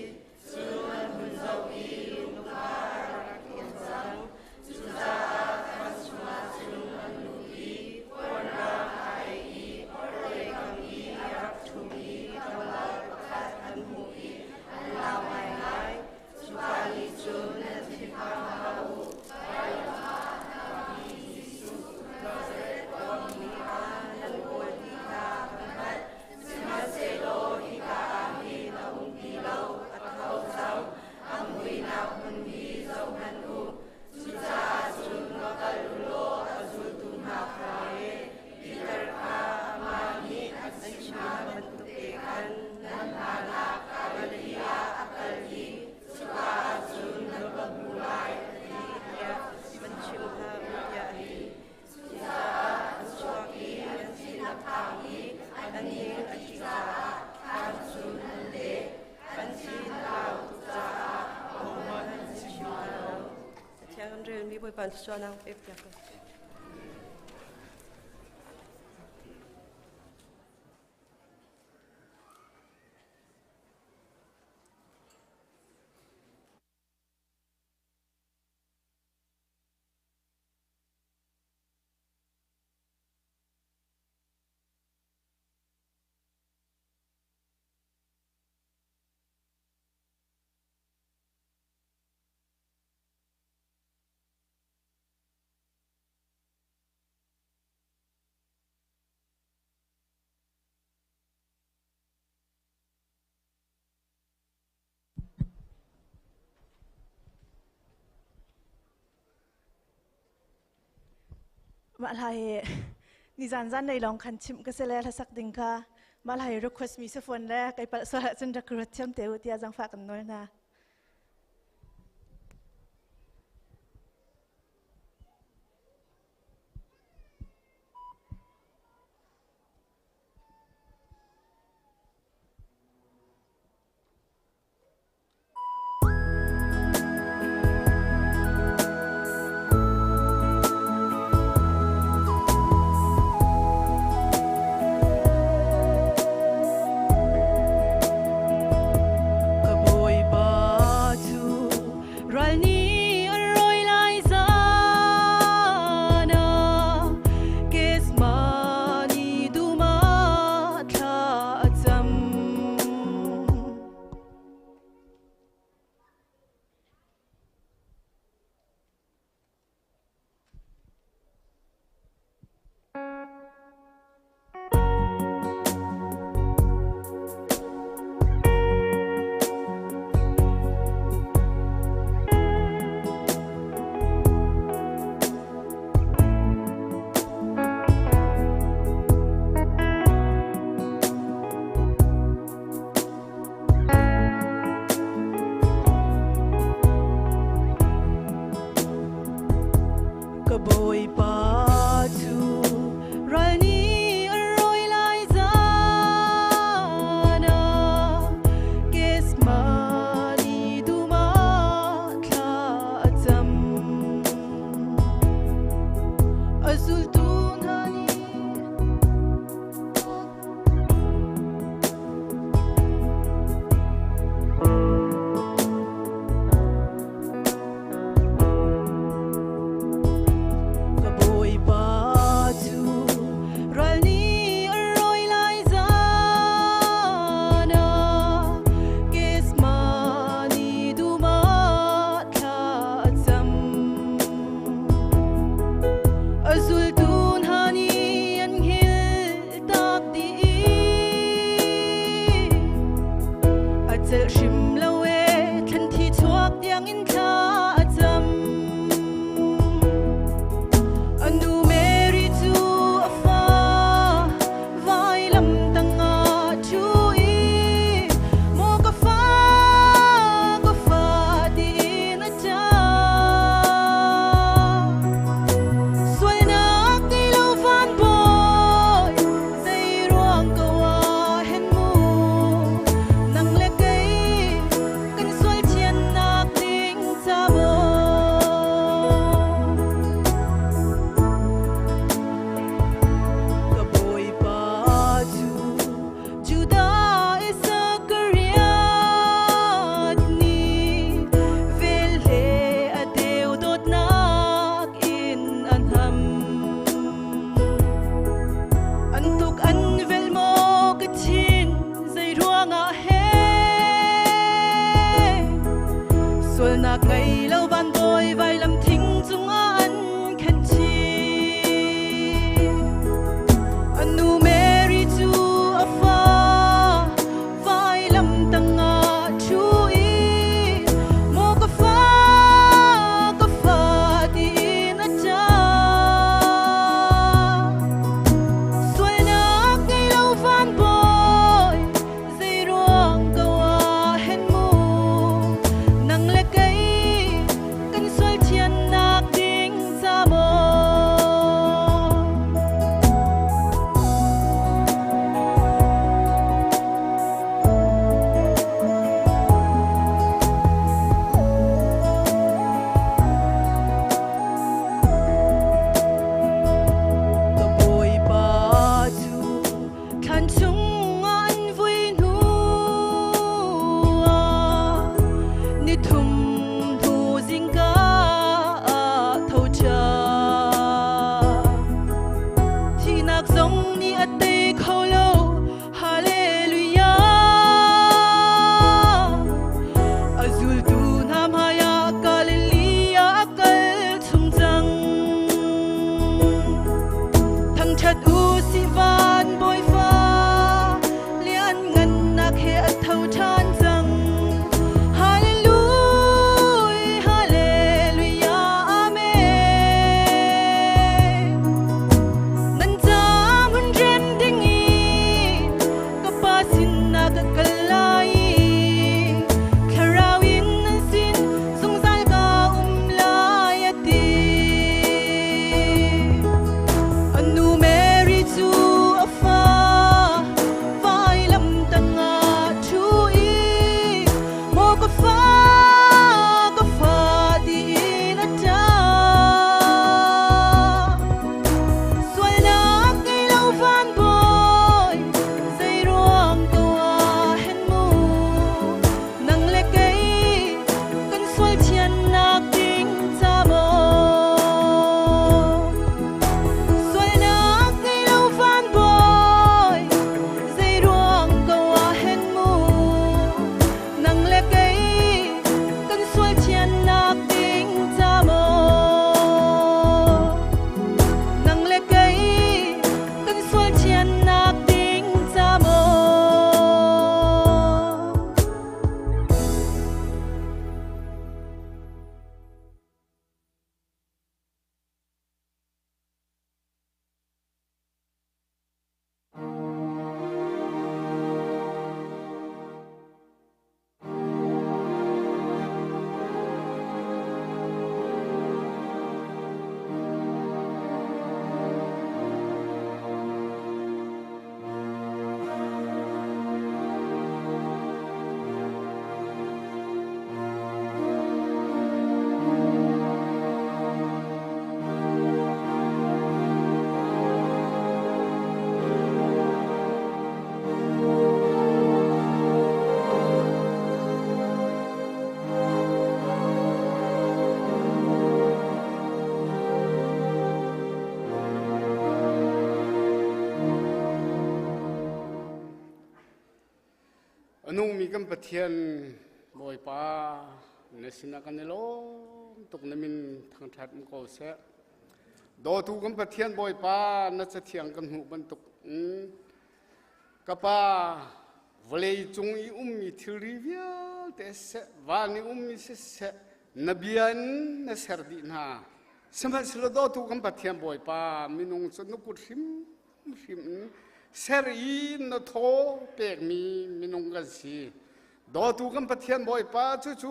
[SPEAKER 15] Bawipa thluachuahnak pek piak ko seh.
[SPEAKER 4] Mah hla hi nizan zan lei lawng khan chimh ka si le hlasak ding kha mah hla hi request mi si fawn le kai palh sual ahcun rak ruat thiam te u tiah zangfah kan nawl hna.
[SPEAKER 9] Ka Bawipa cu ral nih an rawi lai zan ah Kesmani dum ah thla a cam. Ka Bawipa cu ral nih an rawi lai zan ah Kesmani dum ah thla a cam. A zultu hna nih Ka Bawipa cu ral nih an rawi lai zan ah Kesmani dum ah thla a cam. A zultu hna nih an hngilh tak dih i a celh hrim lo ee thlan thi chuak tiangin thla a cam. A nu Mary cu a fa vailam tangah ṭhu i maw ka fa ka fa tiin a ṭah. Sualnak ngei lo van bawi zei ruang ko ah hen mu nang le kei kan sual thiannak ding ca maw. Ka Bawipa cu Judah Isakariot nih velhle a deu dawtnak in an ham. An tuk an vel maw ka thin zei ruangah he sualnak ngei lo van bawi vailam thing cungah an khen chih. Anu Mary cu a fa vailam tangah ṭhu i maw ka fa ka fa tiin a ṭah. Sualnak ngei lo van bawi zei ruang ko ah hen mu nang le kei kan sual thiannak ding
[SPEAKER 4] Ni thum hnu zingka ah tho ṭhan. Thihnak zong nih a tei kho lo. Hallelujah. A zultu hna hmaiah Galilee ah a kal chung cang. Thangṭhat u sih van Bawipa, lianngannak he a tho ṭhan cang. Hallelujah, Hallelujah, Amen. Nan ca hmun rem ding i ka Pa sinah ka kal lai i Thlarau in nan sin zungzal ka um lai a ti. A nu Mary cu a fa vailam tangah ṭhu i maw ka fa ka fa tiin a ṭap. Sualnak ngei lo van bawi zeiruang ko ah hen mu nang le kei kan sual thiannak ding ca maw sualnak ngei lo van bawi zeiruang ko ah hen mu nang le kei kan sual thiannak ding ca maw nang le kei kan sual thiannak ding ca maw
[SPEAKER 16] A nungmi kan Pathian Bawipa na sinah kan i lawm tuk na min thangṭhat um ko seh. Dawtu kan Pathian Bawipa na cathiang kan hmuh bantuk in Ka pa, vawlei cung i ummi thilri vialte siseh, van i ummi siseh, na bia in na ser dih hna. Sihmanhsehlaw dawtu kan Pathian Bawipa, minung cu na kut hrimhrim in ser i na thaw pekmi minung kan si. Dawtu kan Pathian Bawipa, cucu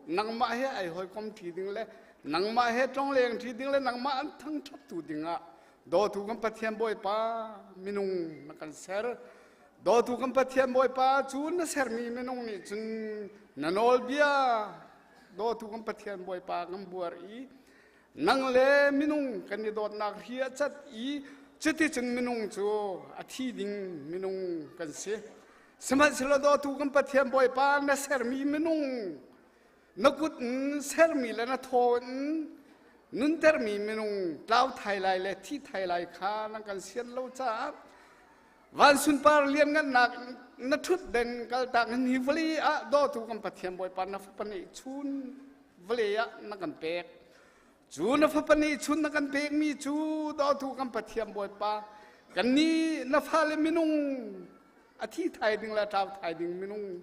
[SPEAKER 16] nangmah he ai hawikom ṭi ding le nangmah he tlongleng ṭi ding le nangmah an thangṭhattu dingah Dawtu kan Pathian Bawipa minung na kan ser. Dawtu kan Pathian Bawipa cu na sermi minung nih cun na nawlbia dawtu kan Pathian Bawipa kan buar i nang le minung kan i dawtnak hi a cat i cuticun minung cu a thi ding minung kan si. Sihmanhsehlaw dawtu kan Pathian Bawipa na sermi minung na kut in sermi le na thaw in nuntermi minung tlau thai lai le thi thai lai kha nan kan sian lo caah van sunpar lianngannak na ṭhut den kaltak in hi vawlei ah dawtu kan Pathian Bawipa na fapa nih chun vawlei ah na kan pek cu na fapa nih chun na kan pekmi cu dawtu kan Pathian Bawipa kannih na fale minung a thi thai ding le tlau thai ding minung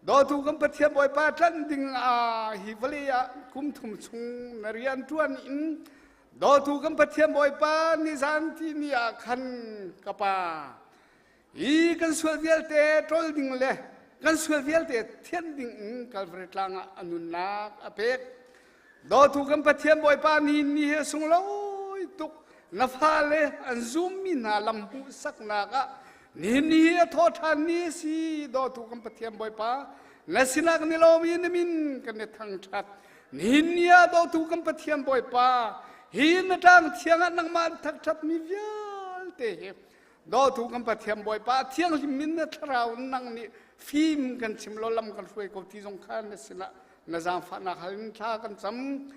[SPEAKER 16] Dawtu kan Pathian Bawipa tlanh ding ah hi vawlei ah kum thum chung na rian ṭuan in dawtu kan Pathian Bawipa nizan ti ni ah khan ka pa hi kan sual vialte ṭol ding le kan sual vialte thianh ding in Kalvari tlang ah a nunnak a pek. Dawtu kan Pathian Bawipa ni ni hi a sunglawi tuk na fale an zummi hna lam hmuhsaknak ah nihin ni hi a thaw ṭhan ni a si dawtu kan Pathian Bawipa na sinah kan i lawm i na min kan i thangṭhat nihin ni ah dawtu kan Pathian Bawipa hi na tlang thiang ah nangmah an thangṭhat mi vialte hi dawtu kan Pathian Bawipa thianghlim min na thlarau nang nih Fim kan chim lo lam kan hruai ko ti zong kha na sinah na zaangfahnak hal in thla kan cam.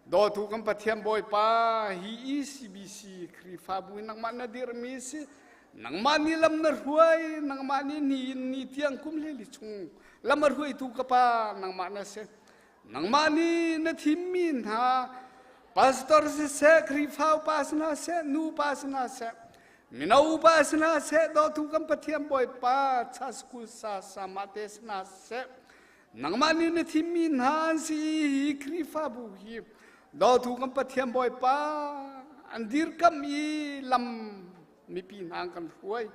[SPEAKER 16] Dawtu kan Pathian Bawipa hi ECBC Khrihfabu nangmah na dirhmi si nangmah nih lam na hruai nangmah nih ni in ni tiang kum hlei chung lam a hruaitu ka pa nangmah na si nangmah nih na thimmi hna pastor siseh Khrihfa upa si hna seh nu upa si hna seh mino upa si hna seh dawtu kan Pathian Bawipa cha school sa sama te si hna seh nangmah nih na thimmi hna an si hi Khrihfabu hi dawtu kan Pathian Bawipa an dirkamh i lam mipi hna kan hruai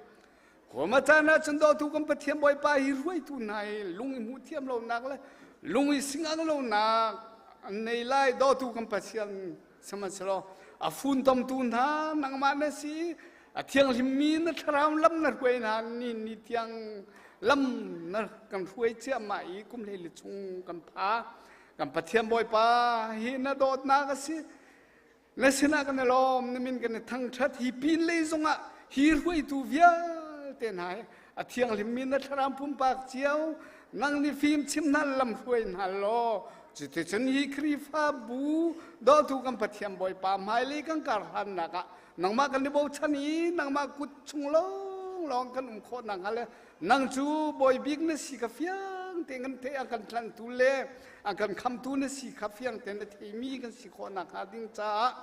[SPEAKER 16] Khuama caan ah cun dawtu kan Pathian Bawipa hi hruaitu hna hi lung i hmuh thiam lonak le lung i singang lonak an nei lai dawtu kan Pathian sihmanhsehlaw a funtomtu hna nangmah na si a thianghlimmi na thlarau lam na hruai hna ni ni tiang lam na kan hruai ciahmah i kum hlei le chung kan pha kan Pathian Bawipa hi na dawtnak a si Na sinah kan i lawm, na min kan i thangṭhat. Hi pin lei zongah hi hruaitu vialte hna hi a thianghlimmi na thlarau pumpak cio nang nih fim chim hna lam hruai hna law cuticun hi Khrihfabu dawtu kan Pathian Bawipa hmailei kan kar hlannak ah nangmah kan i bochan i nangmah kut chung lawnglawng kan um khawh nakhnga le nang cu bawi bik na si kha fiang tein kan theih a kan tlanhtu le a kan khamtu na si kha fiang tein na theimi kan si khawh nakhnga ding caah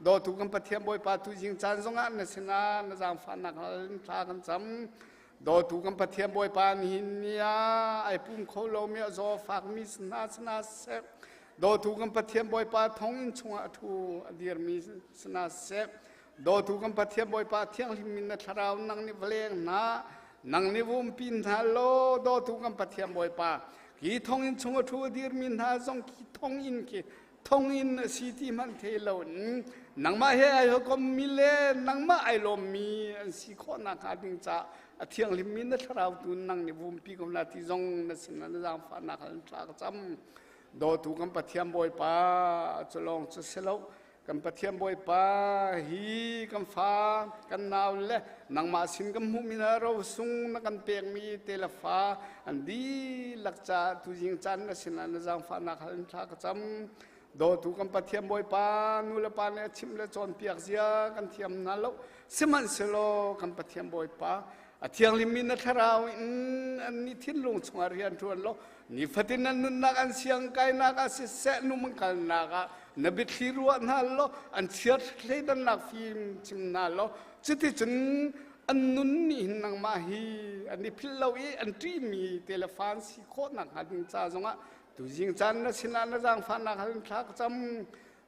[SPEAKER 16] dawtu kan Pathian Bawipa tu zing caan zongah na sinah na zaangfahnak in thla kan cam dawtu kan Pathian Bawipa nihin ni ah ai pum kho lomi a zaw fakmi hna sina seh dawtu kan Pathian Bawipa thonginn chungah a thu a dirmi sina seh Dawtu kan Pathian Bawipa thianghlim in na thlarau nang nih va leng hna nang nih vumpi hna law dawtu kan Pathian Bawipa hi thonginn chung a ṭhu a dirmi hna zong khi thonginn khi thonginn a si ti hmanh thei lo in nangmah he ai hawikommi le nangmah ai lawmmi an si khawh nakhnga ding caah a thianghlimmi na thlarau tu nang nih vumpi ko hna ti zong na sinah na zaangfahnak hal thla ka cam dawtu kan Pathian Bawipa cu lawng cu si lo Kan Pathian Bawipa hi kan fa kan nau le nangmah sin kan hmuhmi na rosung na kan pekmi te le fa an dihlak caah tuzing caan na sinah na zaangfahnak hal in thla ka cam. Dawtu kan Pathian Bawipa nu le pa nih a chimh le cawnpiak zia kan thiam hna lo. Sihmanhsehlaw kan Pathian Bawipa a thianghlimmi na thlarau in an nih thinlung chungah rian ṭuan law nifatin an nunnak an siang kainak ah siseh num an kalnak ah na biathli ruah hna law an chiat thleidannak fim chim hna law cuticun an nun nih hin nangmah hi an i philh lo i an ṭihmi telefan si khawh nakhnga ding ca zongah tuzing caan na sinah na zaangfahnak hal in thla ka cam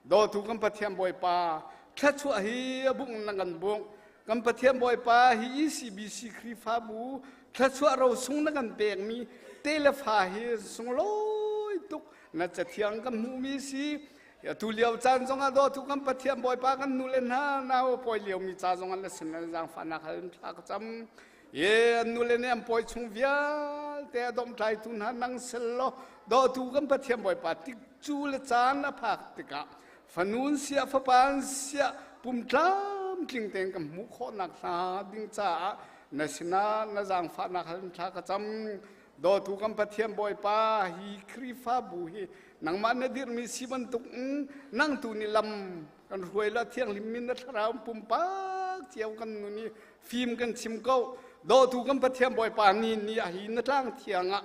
[SPEAKER 16] Dawtu kan Pathian Bawipa, thluachuah hi a bungh na kan bungh. Kan Pathian Bawipa hi ECBC Khrihfabu thluachuah rosung na kan pekmi te le fa hi sunglawi tuk na cathiang kan hmuhmi si. Atu lio caan zongah dawtu kan Pathian Bawipa kan nu le hna nau pawi liomi ca zongah na sin na zaangfahnak hal in thla ka cam. Ye an nu le nih an pawi chung vialte a domhtlaitu hna nang sel law dawtu kan Pathian Bawipa tik cu le caan a phak tikah fanu an siah fapa an siah pum tlamtling tein kan hmuh khawhnak hna ding caah na sinah na zaangfahnak hal in thla ka cam dawtu kan Pathian Bawipa hi Khrihfabu hi nangmah na dirhmi si bantuk in nang tu nih lam kan hruai la thianghlim min na thlarau pumpak cio kan nun i fim kan chim ko dawtu kan Pathian Bawipa ni ni a hi na tlang thiang ah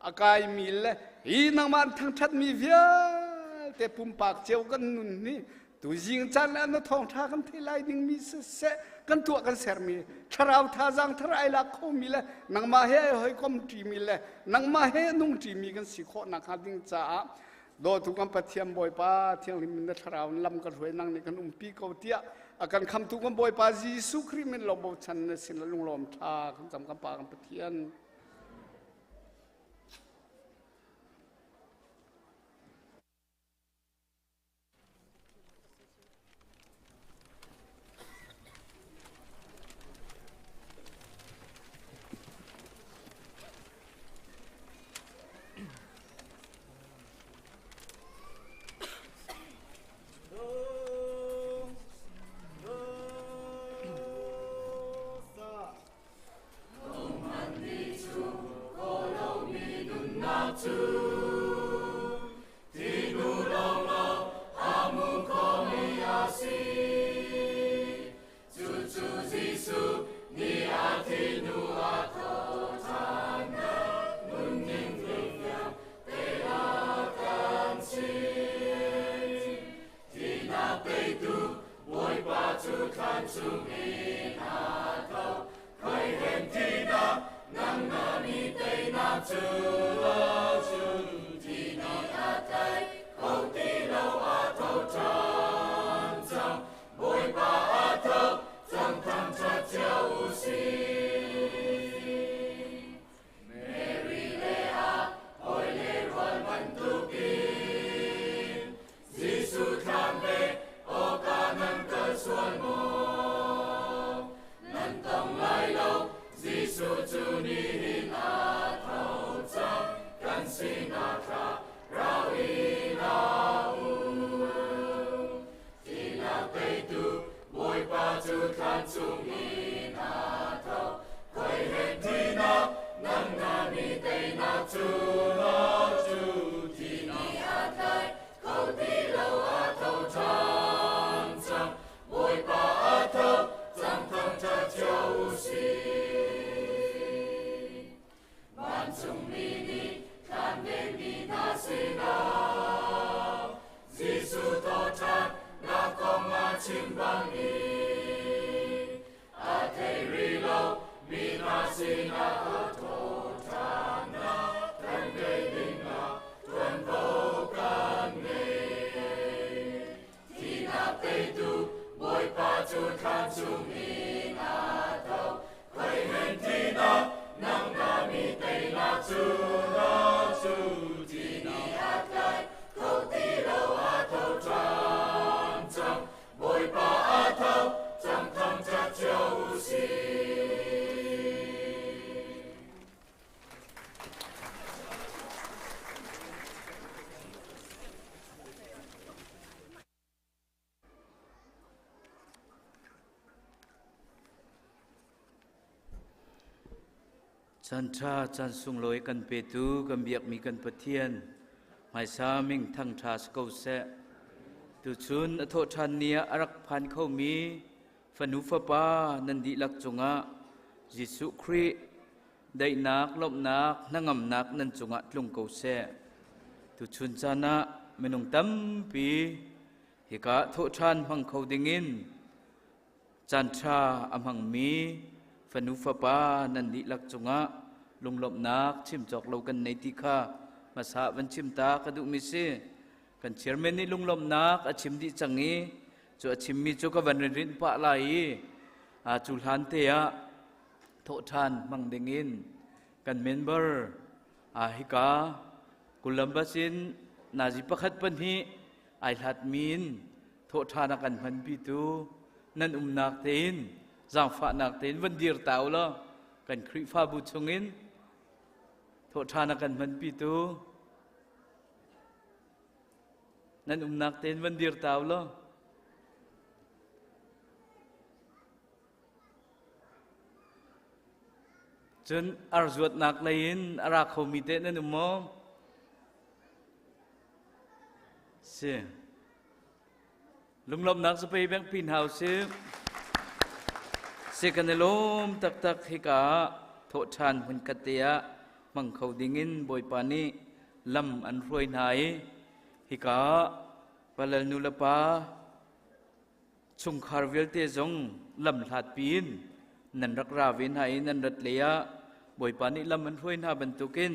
[SPEAKER 16] a kaimi le hi nangmah thangṭhatmi vialte pumpak cio kan nun hi tuzing caan le na thawngṭha kan thei lai dingmi siseh kan tuah kan sermi thlarau thazaang thar ai lak khomi le nangmah he ai hawikom ṭimi le nangmah he nung ṭimi kan si khawh nakhnga ding caah dawtu kan Pathian Bawipa thianghlim in na thlarau in lam kan hruai nang nih kan umpi ko tiah a kan khamtu kan Bawipa Jesuh Khrih min lo bochan na sin lunglawm ṭha kan cam kan Pa kan Pathian.
[SPEAKER 8] thlan chungin a tho. Khoi hen thihnak nang na mi teinak cu cun thi nih a tlai kho ti lo, a tho ṭhan cang. Bawipa a tho cang, thangṭhat cio u sih. Mary le a hawile rual bantukin Jesuh thlam ve awkah nan kal sual maw? Nan tong lai lo, Jesuh cu nihin a tho cang, kan sinah thla rau in a um. Thihnak teitu Bawipa cu thlan chungin a tho. Khoi hen thihnak nang na mi teinak cu na cu thihnak a tlai kho ti lo, a tho ṭhan cang. Bawipa a tho cang, thangṭhat cio u sih. Vancungmi nih thlan vengmi hna sinah Jesuh thawhṭhan nak kong a chim bangin a thei rih lo mi hna sinah a thawhṭhannak thanh ve dingah ṭuanvo kan ngei. Thihnak teitu Bawipa cu thlan chungin a tho. Khoi hen thihnak nang na mi teinak cu na cu thihnak a tlai kho ti lo, a tho ṭhan cang. Bawipa a tho cang, thangṭhat cio u sih.
[SPEAKER 17] Chan ṭha chan sunglawi kan petu kan biakmi kan Pathian hmaisa ming thang ṭha si ko seh. Tuchun a thawh ṭhan ni ah a rak phan khomi fanu fapa nan dihlak cungah Jesuh Khrih daihnak, lawmhnak, hnangamnak nan cungah tlung ko seh. Tuchun caan ah minung tampi hika thawhṭhan hmang kho dingin caanṭha a hmangmi fanu fapa nan dihlak cungah lunglawmhnak chim cawk lo kan nei ti kha hmasa van chim ta ka duhmi si. Kan chairman nih lunglawmhnak a chim dih cang i cu a chimmi cu ka van rin pah lai i cu hlan te ah thawhṭhan hmang dingin kan member hika Columbus in nazi pakhat pahnih ai hlatmi in thawhṭhan a kan hmanpitu nan umnak tein zaangfahnak tein van dir ta u law kan Khrihfabu chungin thawhṭhan a kan hmanpitu nan umnak tein van dir ta u law. Cun arzuatnak lei in a ra khomi teh nan um maw? Si. Lunglawmhnak cu pei beng pin hau si. Si kan i lawm taktak hika ah thawhṭhan hmunkhat te ah hmang kho dingin Bawipa nih lam an hruai hna i hika ah palal nu le pa Chungkhar vialte zong lamhlat piin nan rak ra ve hna i nan rat lei ah Bawipa nih lam an hruai hna bantukin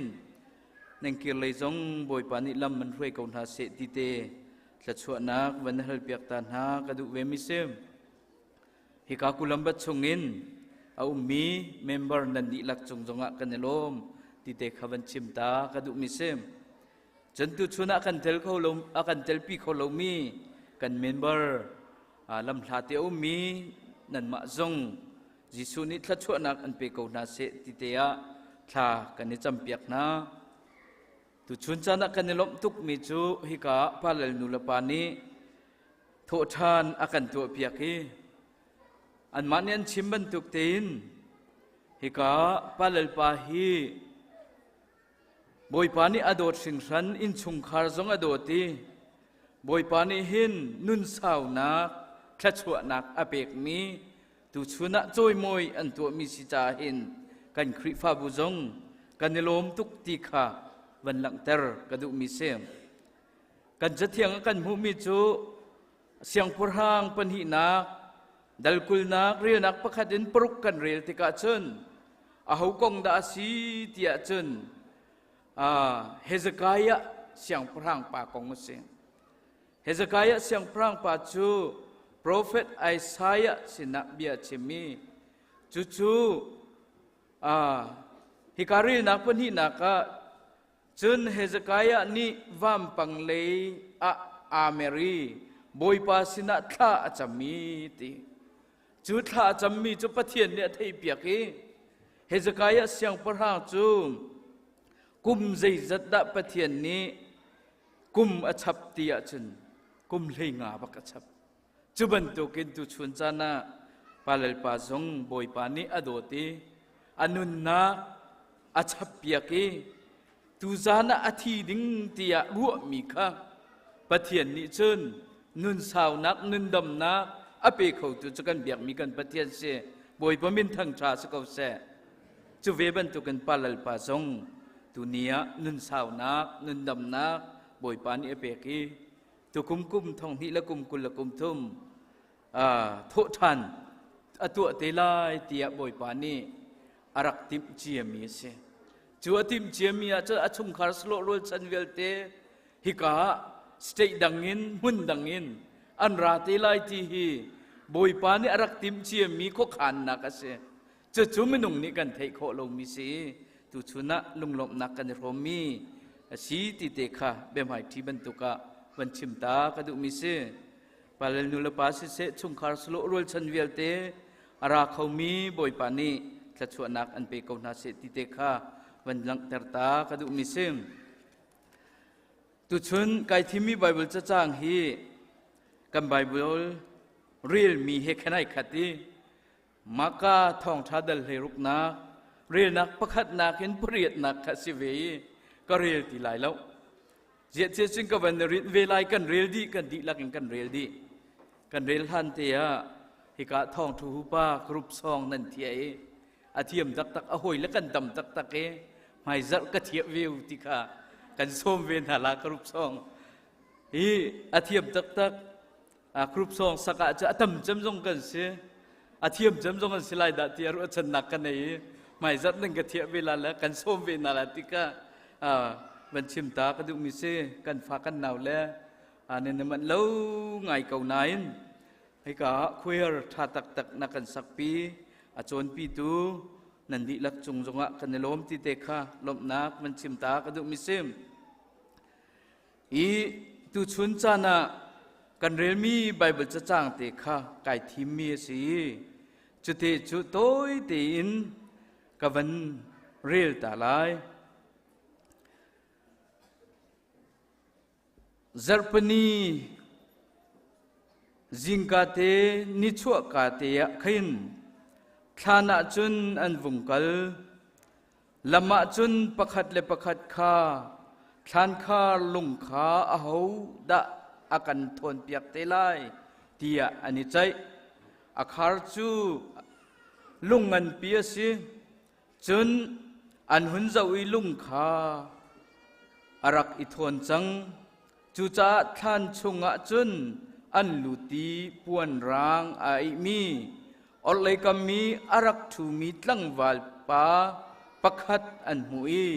[SPEAKER 17] nan kir lei zong Bawipa nih lam an hruai ko hna seh ti te thluachuahnak van halpiak ta hna ka duh ve mi si. Hika Columbus chungin a ummi member nan dihlak cung zongah kan i lawm ti te kha van chim ta ka duh mi si. Cun tuchun ah kan tel kho lo a kan telpi kho lomi kan member lamhla te a ummi nanmah zong Jesuh nih thluachuahnak an pe ko hna seh ti te ah thla kan i campiak hna. Tuchun caan ah kan i lawmh tukmi cu hika palal nu le pa nih thawhṭhan a kan tuahpiak i anmah nih an chim bantuk tein hika palal pa hi Bawipa nih a dawt hringhran, innchungkhar zong a dawt i Bawipa nih hin nun saunak, thluachuahnak a pekmi tuchun ah cawimawi an tuahmi si caah hin kan Khrihfabu zong kan i lawm tuk ti kha van langhter ka duhmi si. Kan cathiang ah kan hmuhmi cu siangpahrang pahnihnak. Dal kulnak relnak pakhat in paruk kan rel tikah cun aho kong dah a si tiah cun Hezekiah siangpahrang pa kong a si. Hezekiah siangpahrang pa cu profet Isaiah sinah bia a chim i cucu hika relnak pahnihnak ah cun Hezekiah nih vampang lei ah aa mer i Bawipa sinah thla a cam i ti. Cu thla a cammi cu Pathian nih a theihpiak i Hezekiah siangpahrang cu kum zeizat dah Pathian nih kum a chap ti ahcun kum 15 bak a chap. Cu bantukin tuchun caan ah Palalpa zong Bawipa nih a dawt i a nunnak a chappiak i tuzan ah a thi ding tiah ruahmi kha Pathian nih cun nun saunak nundamnak a pe khotu cu kan biakmi kan Pathian si. Bawipa min thangṭha si ko seh. Cu ve bantukin Pa Lalpa zong tuni ah nun saunak nundamnak Bawipa nih a pek i tukum kum thong hnih le kum 20 le kum thum thawh ṭhan a tuah te lai tiah Bawipa nih a rak timh ciami a si. Cu a timh ciami ah cun a chungkhar salawh rualchan vialte hika ah state dang in hmun dang in an ra te lai ti hi Bawipa nih a rak timh ciami khuakhannak a si. Cucu minung nih kan theih khawh lomi si i tuchun ah lunglawmhnak kan i hrawmmi a si ti te kha biahmaiṭhi bantuk ah van chim ta ka duhmi si. Palel nu le pa siseh chungkhar suluh rualchan vialte a ra khomi Bawipa nih thluachuahnak an pe ko hna seh ti te kha van langhter ta ka duhmi si. Tuchun kai thimmi Bible cacang hi kan Bible relmi he khan ai khat i Maka thawngṭha dal hleiruknak relnak pakhatnak in pariatnak kha si ve i ka rel ti lai lo. Ziahcia cun ka van rinh ve lai kan rel dih kan dihlak in kan rel dih. Kan rel hlan te ah hika thawngṭhu hupa group song nan thiah i a thiam taktak a hawi le kan tam taktak i hmaizarh ka thiah ve u ti kha kan sawm ve hna la group song hi a thiam taktak group song sak ah cu a tam cem zong kan si a thiam cem zong an si lai dah ti a ruahchannak ka nei i hmaizarh nan ka thiah ve la le kan sawm ve na la ti ka van chim ta ka duhmi si kan fa kan nau le nan na manh lo ngai ko nain hika choir tha taktak na kan sakpi a cawnpitu nan dihlak cung zongah kan i lawm ti te kha lawmhnak van chim ta ka duhmi si. I tuchun caan ah kan relmi Baibal cacang te kha kai thimmi a si i cute cu tawi tein ka van rel ta lai. Zarhpini zingka te nichuahka te ah khin thlan ah cun an vung kal. Lam ah cun pakhat le pakhat kha thlankhar lung kha aho dah a kan thawnpiak te lai tiah an i ceih. A khar cu lung nganpi a si. Cun an hun zoh i lung kha a rak i thawn cang. Cucaah thlan chungah cun an lut i puan raang aa aihmi orhlei kam i a rak ṭhumi tlangval pa pakhat an hmuh i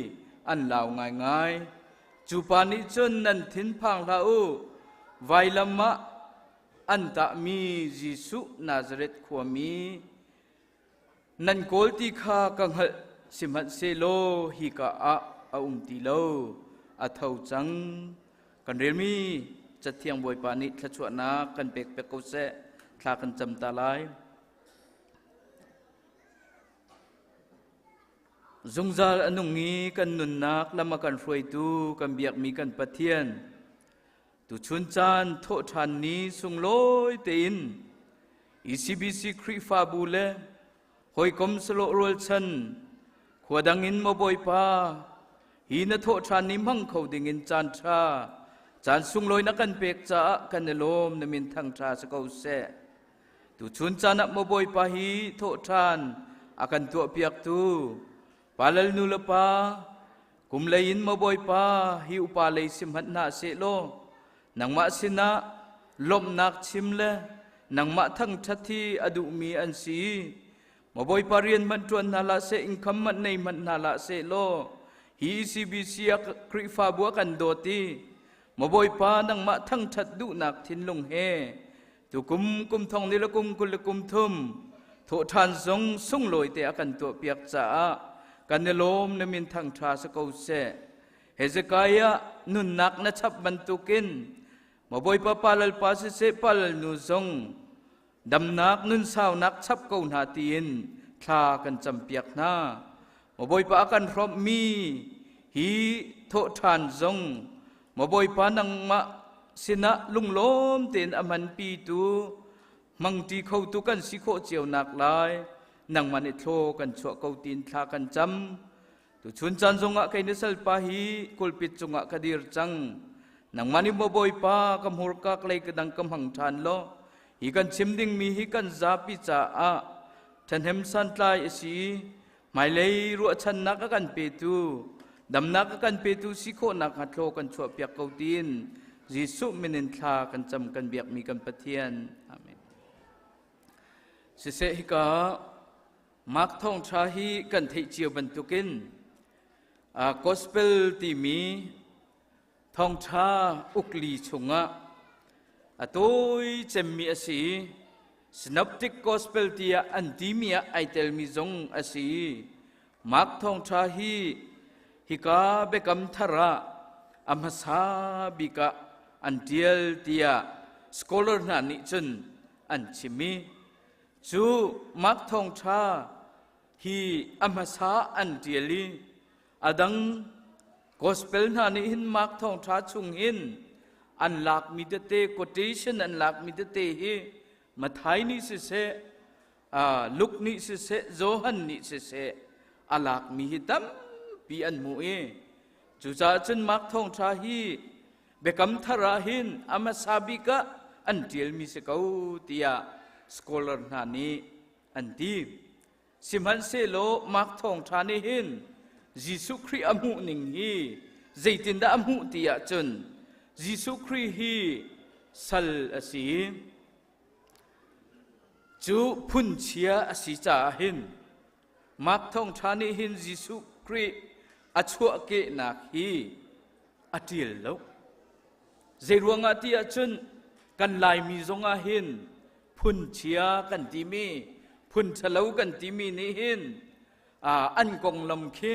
[SPEAKER 17] an lau ngaingai. Cu pa nih cun nan thinphang hlah u, vailam ah an tahmi Jesuh Nazareth khuami Nan kawl ti kha ka hngalh, sihmanhsehlaw hika ah a um ti lo, a tho cang. Kan relmi Cathiang Bawipa nih thluachuahnak kan pek pek ko seh. Thla kan cam ta lai. Zungzal a nung i kan nunnak lam a kan hruaitu kan biakmi kan Pathian, Tuchun caan thawhṭhan ni sunglawi tein ECBC Khrihfabu le hawikom salawh rualchan khua dang in maw Bawipa hi na thawhṭhan ni hmang kho dingin caan ṭha caan sunglawi na kan pek caah kan i lawm na min thangṭha si ko seh. Tuchun caan ah maw Bawipa hi thawhṭhan a kan tuahpiaktu Pa lal nu le pa kum lei in maw Bawipa hi upa lei si hmanh hna seh law nangmah sinah lawmhnak chim le Nangmah thangṭhat hi a duhmi an si. Maw Bawipa rian hmanh ṭuan hna hlah seh, income hmanh nei hmanh hna hlah seh law, hi ECBC ah Khrihfabu a kan dawt i Maw Bawipa nangmah thangṭhat duhnak thinlung he tukum kum thong ni le kum 20 le kum thum thawhṭhan zong sunglawi te a kan tuahpiak caah kan i lawm na min thangṭha si ko seh. Hezekiah nunnak na chap bantukin Maw Bawipa pa lalpa siseh pa lalnu zong damnak nunsaunak chap ko hna tiin thla kan campiak hna. Maw Bawipa a kan hrawmhmi hi thawhṭhan zong Maw Bawipa nangmah sinah lunglawm tein a hmanpitu hmangṭi khotu kan si khawh cio nak lai nangmah nih thlaw kan chuah ko tiin thla kan cam. Tuchun caan zongah kei na salpa hi kulpit cungah ka dir cang. Nangmah nih maw Bawipa ka hmurka lei ka dang ka hmang ṭhan law hi kan chim dingmi hi kan zapi caah ṭhahnem santlai a si i hmailei ruahchannak a kan petu damnak a kan petu si khawhnak hnga thlaw kan chuahpiak ko tiin Jesuh min in thla kan cam kan biakmi kan Pathian. Amen. Siseh hika Mark thawngṭha hi kan theih cio bantukin gospel timi thawngṭha ukli chungah a tawi cemmi a si i Synoptic Gospel tiah an timi ah ai telmi zong a si. Mark thawngṭha hi hika biakam thar ah a hmasa bik ah an ṭial tiah scholar hna nih cun an chim i Cu Mark thawngṭha hi a hmasa an ṭial i a dang gospel hna nih hin Mark thawngṭha chung hin an lakmi tete quotation an lakmi tete hi Matthai nih siseh, Luke nih siseh, Johan nih siseh a lakmi hi tampi an hmuh i cucaah cun Mark thawngṭha hi Biakam Thar ah hin a hmasa bik ah an ṭialmi si ko tiah scholar hna nih an ti. Sihmanhsehlaw Mark thawngṭha nih hin Jesuh Khrih a hmuh ning hi zeitindah a hmuh ti ahcun Jesuh Khrih hi sal a si. Cu phunchia a si caah hin Mark thawngṭha nih hin Jesuh Khrih a chuahkehnak hi a ṭial lo. Zeiruangah ti ahcun kan Laimi zongah hin phunchia kan timi, phun ṭhalo kan timi nih hin an konglam khi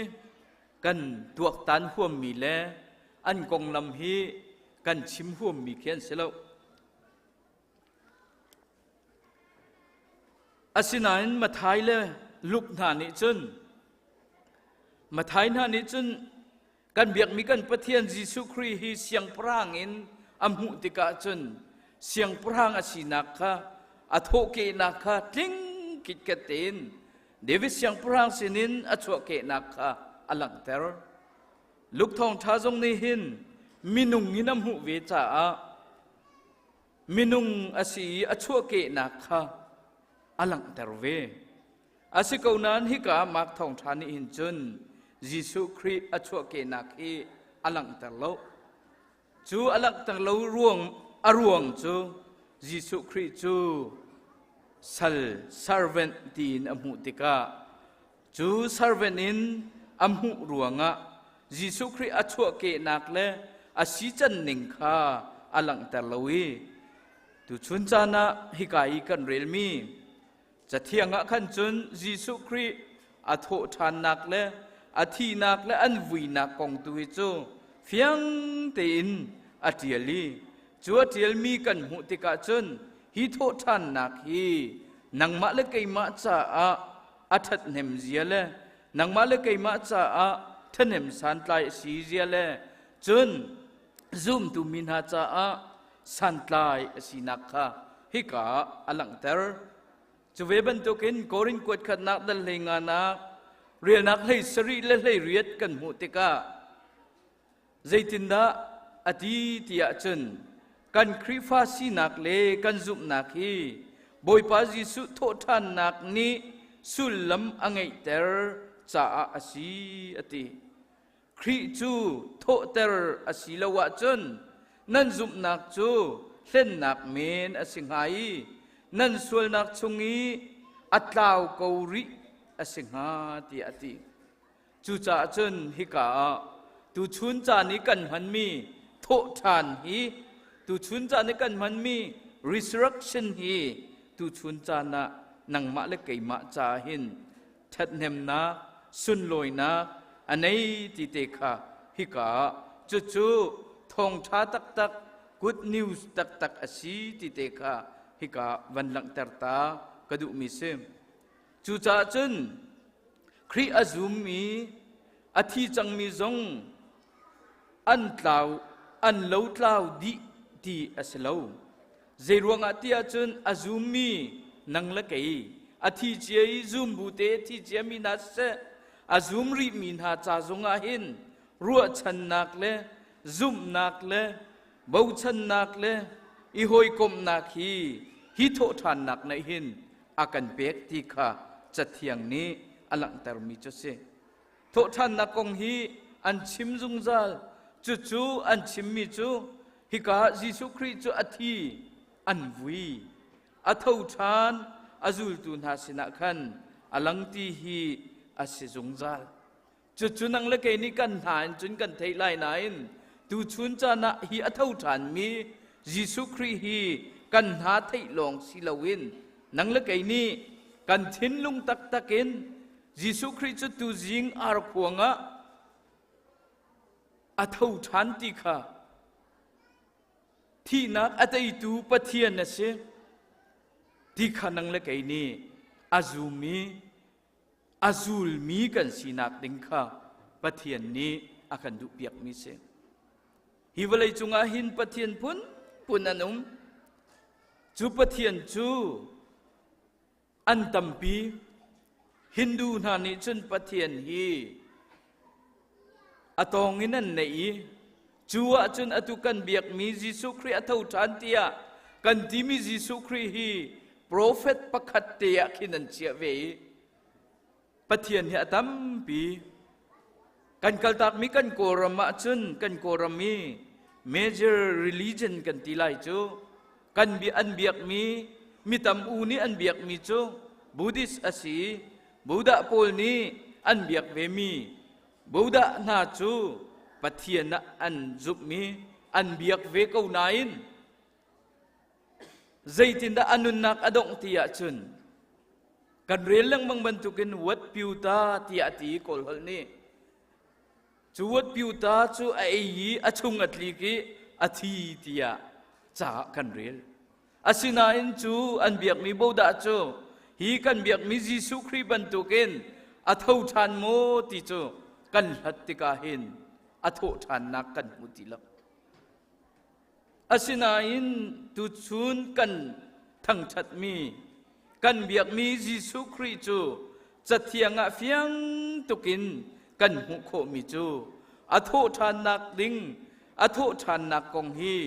[SPEAKER 17] kan tuaktan huammi le an konglam hi kan chim huammi khi an si lo. Asinain Matthai le Luke hna nih cun Matthai hna nih cun kan biakmi kan Pathian Jesuh Khrih hi siangpahrang in a hmuh tikah cun siangpahrang a sinak kha a thawhkehnak kha tling kitket tein David siangpahrang sinin a chuahkehnak kha a langhter. Luke thawngṭha zong nih hin minung in a hmuh ve caah minung a si i a chuahkehnak kha a langhter ve. A si ko nain hika Mark thawngṭha nih hin cun Jesuh Khrih a chuahkehnak hi a langhter lo. Cu a langhter lo ruang a ruang cu Jesuh Khrih cu sal servant tiin a hmuh tikah Cu servant in a hmuh ruangah Jesuh Khrih a chuahkehnak le a sican ning kha a langhter lo i tuchun caan ah hika i kan relmi Cathiang ah khan cun Jesuh Khrih a thawhṭhannak le a thihnak le an vuinak kong tu hi cu fiang tein a ṭial i cu a ṭialmi kan hmuh tikah cun hi thawhṭhannak hi nangmah le keimah caah a ṭhathnem zia le nangmah le keimah caah ṭhahnem santlai a si zia le cun zumtu mi hna caah santlai a sinak kha hika ah a langhter. Cu ve bantukin Korin kuat khatnak dal hlei nganak relnak hlei sarih le hlei riat kan hmuh tikah Zeitindah a ti tiah cun kan Khrihfa sinak le kan zumhnak hi Bawipa Jesuh thawhṭhannak nih sullam a ngeihter caah a si a ti. Khrih cu thawhter a si lo ahcun nan zumhnak cu hlennak men a si hnga i. nan sualnak chung i a tlau ko rih a si hnga tiah a ti. Cucaah cun hika ah tuchun caan i kan hmanmi thawhṭhan hi tuchun caan i kan hmanmi resurrection hi tuchun caan ah nangmah le keimah caah hin ṭhathnemnak sunlawinak a nei ti te kha hika ah cucu thawngṭha taktak good news taktak a si ti te kha hika van langhter ta ka duhmi si. Cucaah cun Khrih a zummi a thi cangmi zong an tlau an lotlau dih ti a si lo. Zeiruangah ti ahcun a zummi nang le kei a thi cia i zum bu te thi ciami hna siseh a zum rihmi hna ca zongah hin ruahchannak le zumhnak le bochannak le i hawikomhnak hi hi thawhṭhannak nih hin a kan pek ti kha Cathiang nih a langhtermi cu a si. Thawhṭhannak kong hi an chim zungzal. Cucu an chimmi cu hika ah Jesuh Khrih cu a thi, an vui, a tho ṭhan, a zultu hna sinah khan a lang ti hi a si zungzal. Cucu nang le kei nih kan hna in cun kan theih lai nain tuchun caan ah hi a tho ṭhanmi Jesuh Khrih hi kan hna theih lawng si loin nang le kei nih kan thinlung taktak in Jesuh Khrih cu tuzing arkhuang ah a tho ṭhan ti kha thihnak a teitu Pathian a si ti kha nang le kei nih a zumi a zulmi kan sinak ding kha Pathian nih a kan duhpiakmi si. Hi vawlei cungah hin Pathian phunphun an um. Cu Pathian cu an tampi. Hindu hna nih cun Pathian hi a tawng in an neih i cu ahcun atu kan biakmi Jesuh Khrih a tho ṭhan tiah kan timi Jesuh Khrih hi profet pakhat te ah khin an chiah ve i Pathian hi a tampi. Kan kaltakmi kan Kawlram ahcun kan Kawlram i major religion kan ti lai cu kan bi an biakmi mi tam u nih an biakmi cu Buddhist a si i Buddha pawl nih an biak vemi Buddha hna cu Pathian ah an zumhmi an biak ve ko nain zeitindah a nunnak a dongh ti ahcun kan rel lengmang bantukin wat piuta tiah a ti i Kawl holh nih cu wat piuta cu a ei i a chung a tlik i a thi tiah ca kan rel. Asinain cu an biakmi bodah cu hi kan biakmi Jesuh Khrih bantukin a tho ṭhan maw ti cu kan hlat tikah hin a thawh ṭhannak kan hmu ti lo. Asinain tuchun kan thangṭhatmi kan biakmi Jesuh Khrih cu Cathiang ah fiang tukin kan hmuh khawhmi cu a thawhṭhannak ding a thawhṭhannak kong hi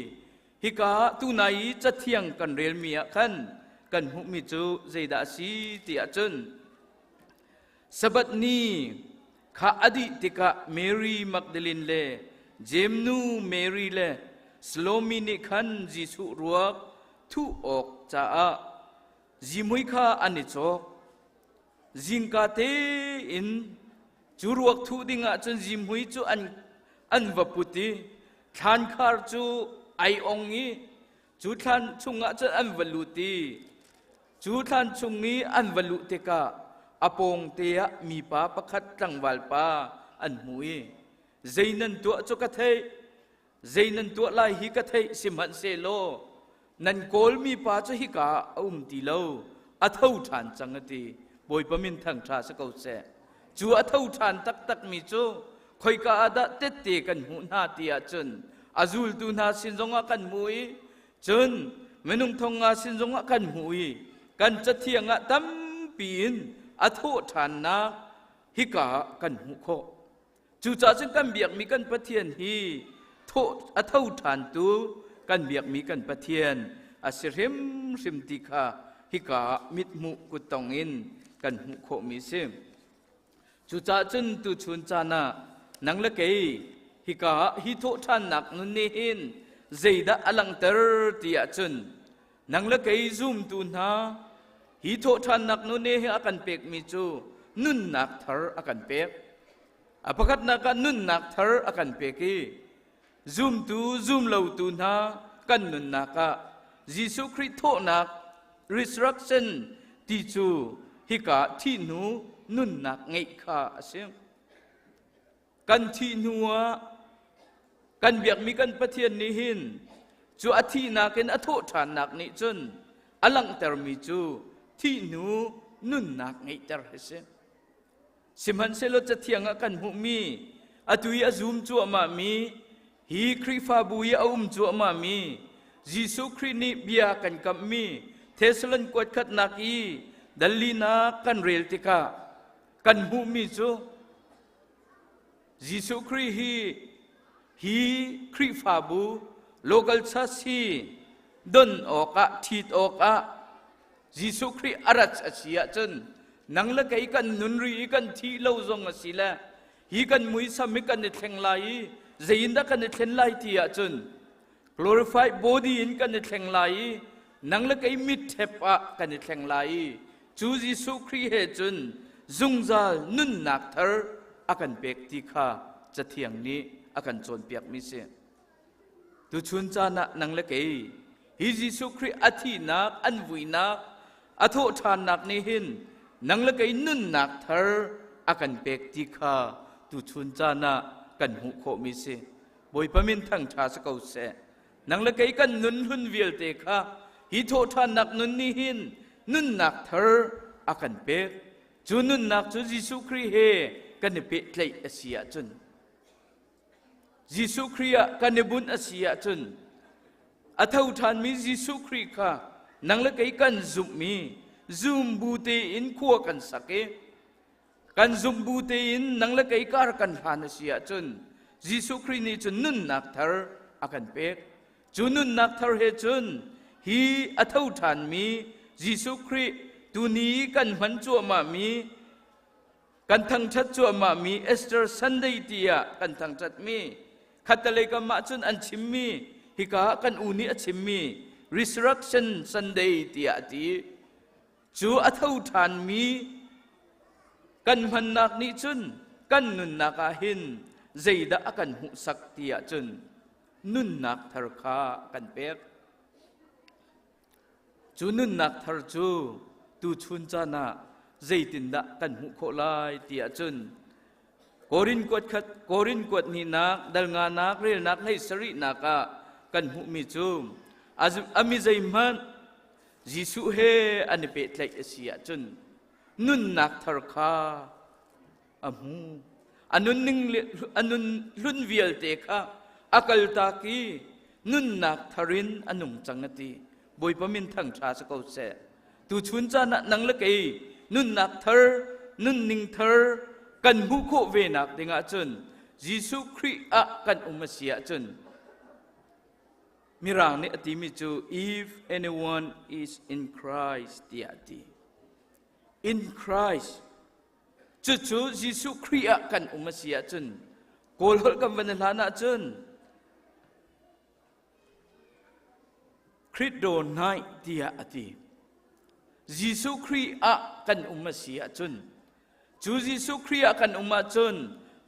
[SPEAKER 17] hika tunai i Cathiang kan relmi ah khan kan hmuhmi cu zeidah a si ti ahcun Sabbath ni kha a dih tikah Mary Magdalene le Jeim nu Mary le Salome nih khan Jesuh ruak thuh awk caah zihmui kha an i cawk. Zingka tein cu ruak thuh dingah cun zihmui cu an va put i thlankhar cu ai ong i cu thlan chungah cun an va lut i cu thlan chung i an va luh tikah a pawngte ah mipa pakhat tlangval pa an hmu i zei nan tuah cu ka theih zei nan tuah lai hi ka theih sihmanhsehlaw nan kawlmi pa cu hika ah a um ti lo a tho ṭhan cang a ti Bawipa min thangṭha si ko seh cu a tho ṭhan taktakmi cu khoika ah dah tette kan hmuh hna ti ahcun a zultu hna sin zongah kan hmu i cun minung thong nga sin zongah kan hmu i kan cathiang ah tampi in a thawh ṭhannak hika ah kan hmuh khawh. Cucaah cun kan biakmi kan Pathian hi thawh a tho ṭhantu kan biakmi kan Pathian a si hrimhrim ti kha hika ah mithmuh kuttong in kan hmuh khawhmi a si. Cucaah cun tuchun caan ah nang le kei hika ah hi thawhṭhannak nun nih hin zeidah a langhter ti ahcun Nang le kei zumtu hna hi thawhṭhannak nun he a kan pekmi cu nunnak thar a kan pek. A pakhatnak ah nunnak thar a kan pek i zumtu zumlotu hna kan nunnak ah Jesuh Khrih thawhnak resurrection ti cu hika thih hnu nunnak ngeih kha a si. Kan thih hnu ah kan biakmi kan Pathian nih hin cu a thihnak in a thawh ṭhannak nih cun a langhtermi cu thih hnu nunnak ngeihter hi si. Sihmanhsehlaw Cathiang ah kan hmuhmi atu i a zum cuahmahmi hi Khrihfabu i a um cuahmahmi Jesuh Khrih nih bia kan kamhmi Thessalon kuat khatnak i dallinak kan rel tikah kan hmuhmi cu Jesuh Khrih hi hi Khrihfabu local church hi don awkah ṭhit awkah Jesuh Khrih a rat a si ahcun nang le kei kan nun ri i kan thih lo zong a si le hi kan muisam hi kan i thleng lai i zeiindah kan i thlen lai ti ahcun glorified body in kan i thleng lai i nang le kei mitṭhep ah kan i thleng lai i cu Jesuh Khrih he cun zungzal nunnak thar a kan pek ti kha Cathiang nih a kan cawnpiakmi si. Tuchun caan ah nang le kei hi Jesuh Khrih a thihnak, an vuinak, a thawhṭhannak nih hin nang le kei nunnak thar a kan pek ti kha tuchun caan ah kan hmuh khawhmi si. Bawipa min thangṭha si ko seh. Nang le kei kan nun hlun vialte kha hi thawhṭhannak nun nih hin nunnak thar a kan pek. Cu nunnak cu Jesuh Khrih he kan i pehtlaih a si ahcun Jesuh Khrih ah kan i bunh a si ahcun a tho ṭhanmi Jesuh Khrih kha nang le kei kan zumhmi zum bu tein khua kan sak i kan zumh bu tein nang le kei kar kan hlan a si ahcun Jesuh Khrih nih cun nunnak thar a kan pek. Cu nunnak thar he cun hi a tho ṭhanmi Jesuh Khrih tuni kan hman cuahmahmi kan thangṭhat cuahmahmi Easter Sunday tiah kan thangṭhatmi khattelei kam ah cun an chimmi hika ah kan u nih a chimmi Resurrection Sunday tiah a ti. Cu a tho ṭhanmi kan hmannak nih cun kan nunnak ah hin zeidah a kan hmuhsak ti ahcun nunnak thar kha kan pek. Cu nunnak thar cu tuchun caan ah zeitindah kan hmuh khawh lai ti ahcun Korin kuat khat Korin kuat hnihnak dal nganak relnak hlei sarihnak ah kan hmuhmi cu a mi zeihmanh Jesuh he an i pehtlaih a si ahcun nunnak thar kha a hmu. A nunning a nun hlun vialte kha a kaltak i nunnak thar in a nung cang a ti. Bawipa min thangṭha si ko seh. Tuchun caan ah nang le kei nunnak thar, nunning thar kan hmuh khawh ve nak ding ahcun Jesuh Khrih ah kan um a si ahcun Mirang nih a timi cu if anyone is in Christ tiah a ti. In Christ. Cucu Jesuh Khrih ah kan um a si ahcun Kawl holh kan van i hlan ahcun Khrih do nai tiah a ti. Jesuh Khrih ah kan um a si ahcun cu Jesuh Khrih ah kan um ahcun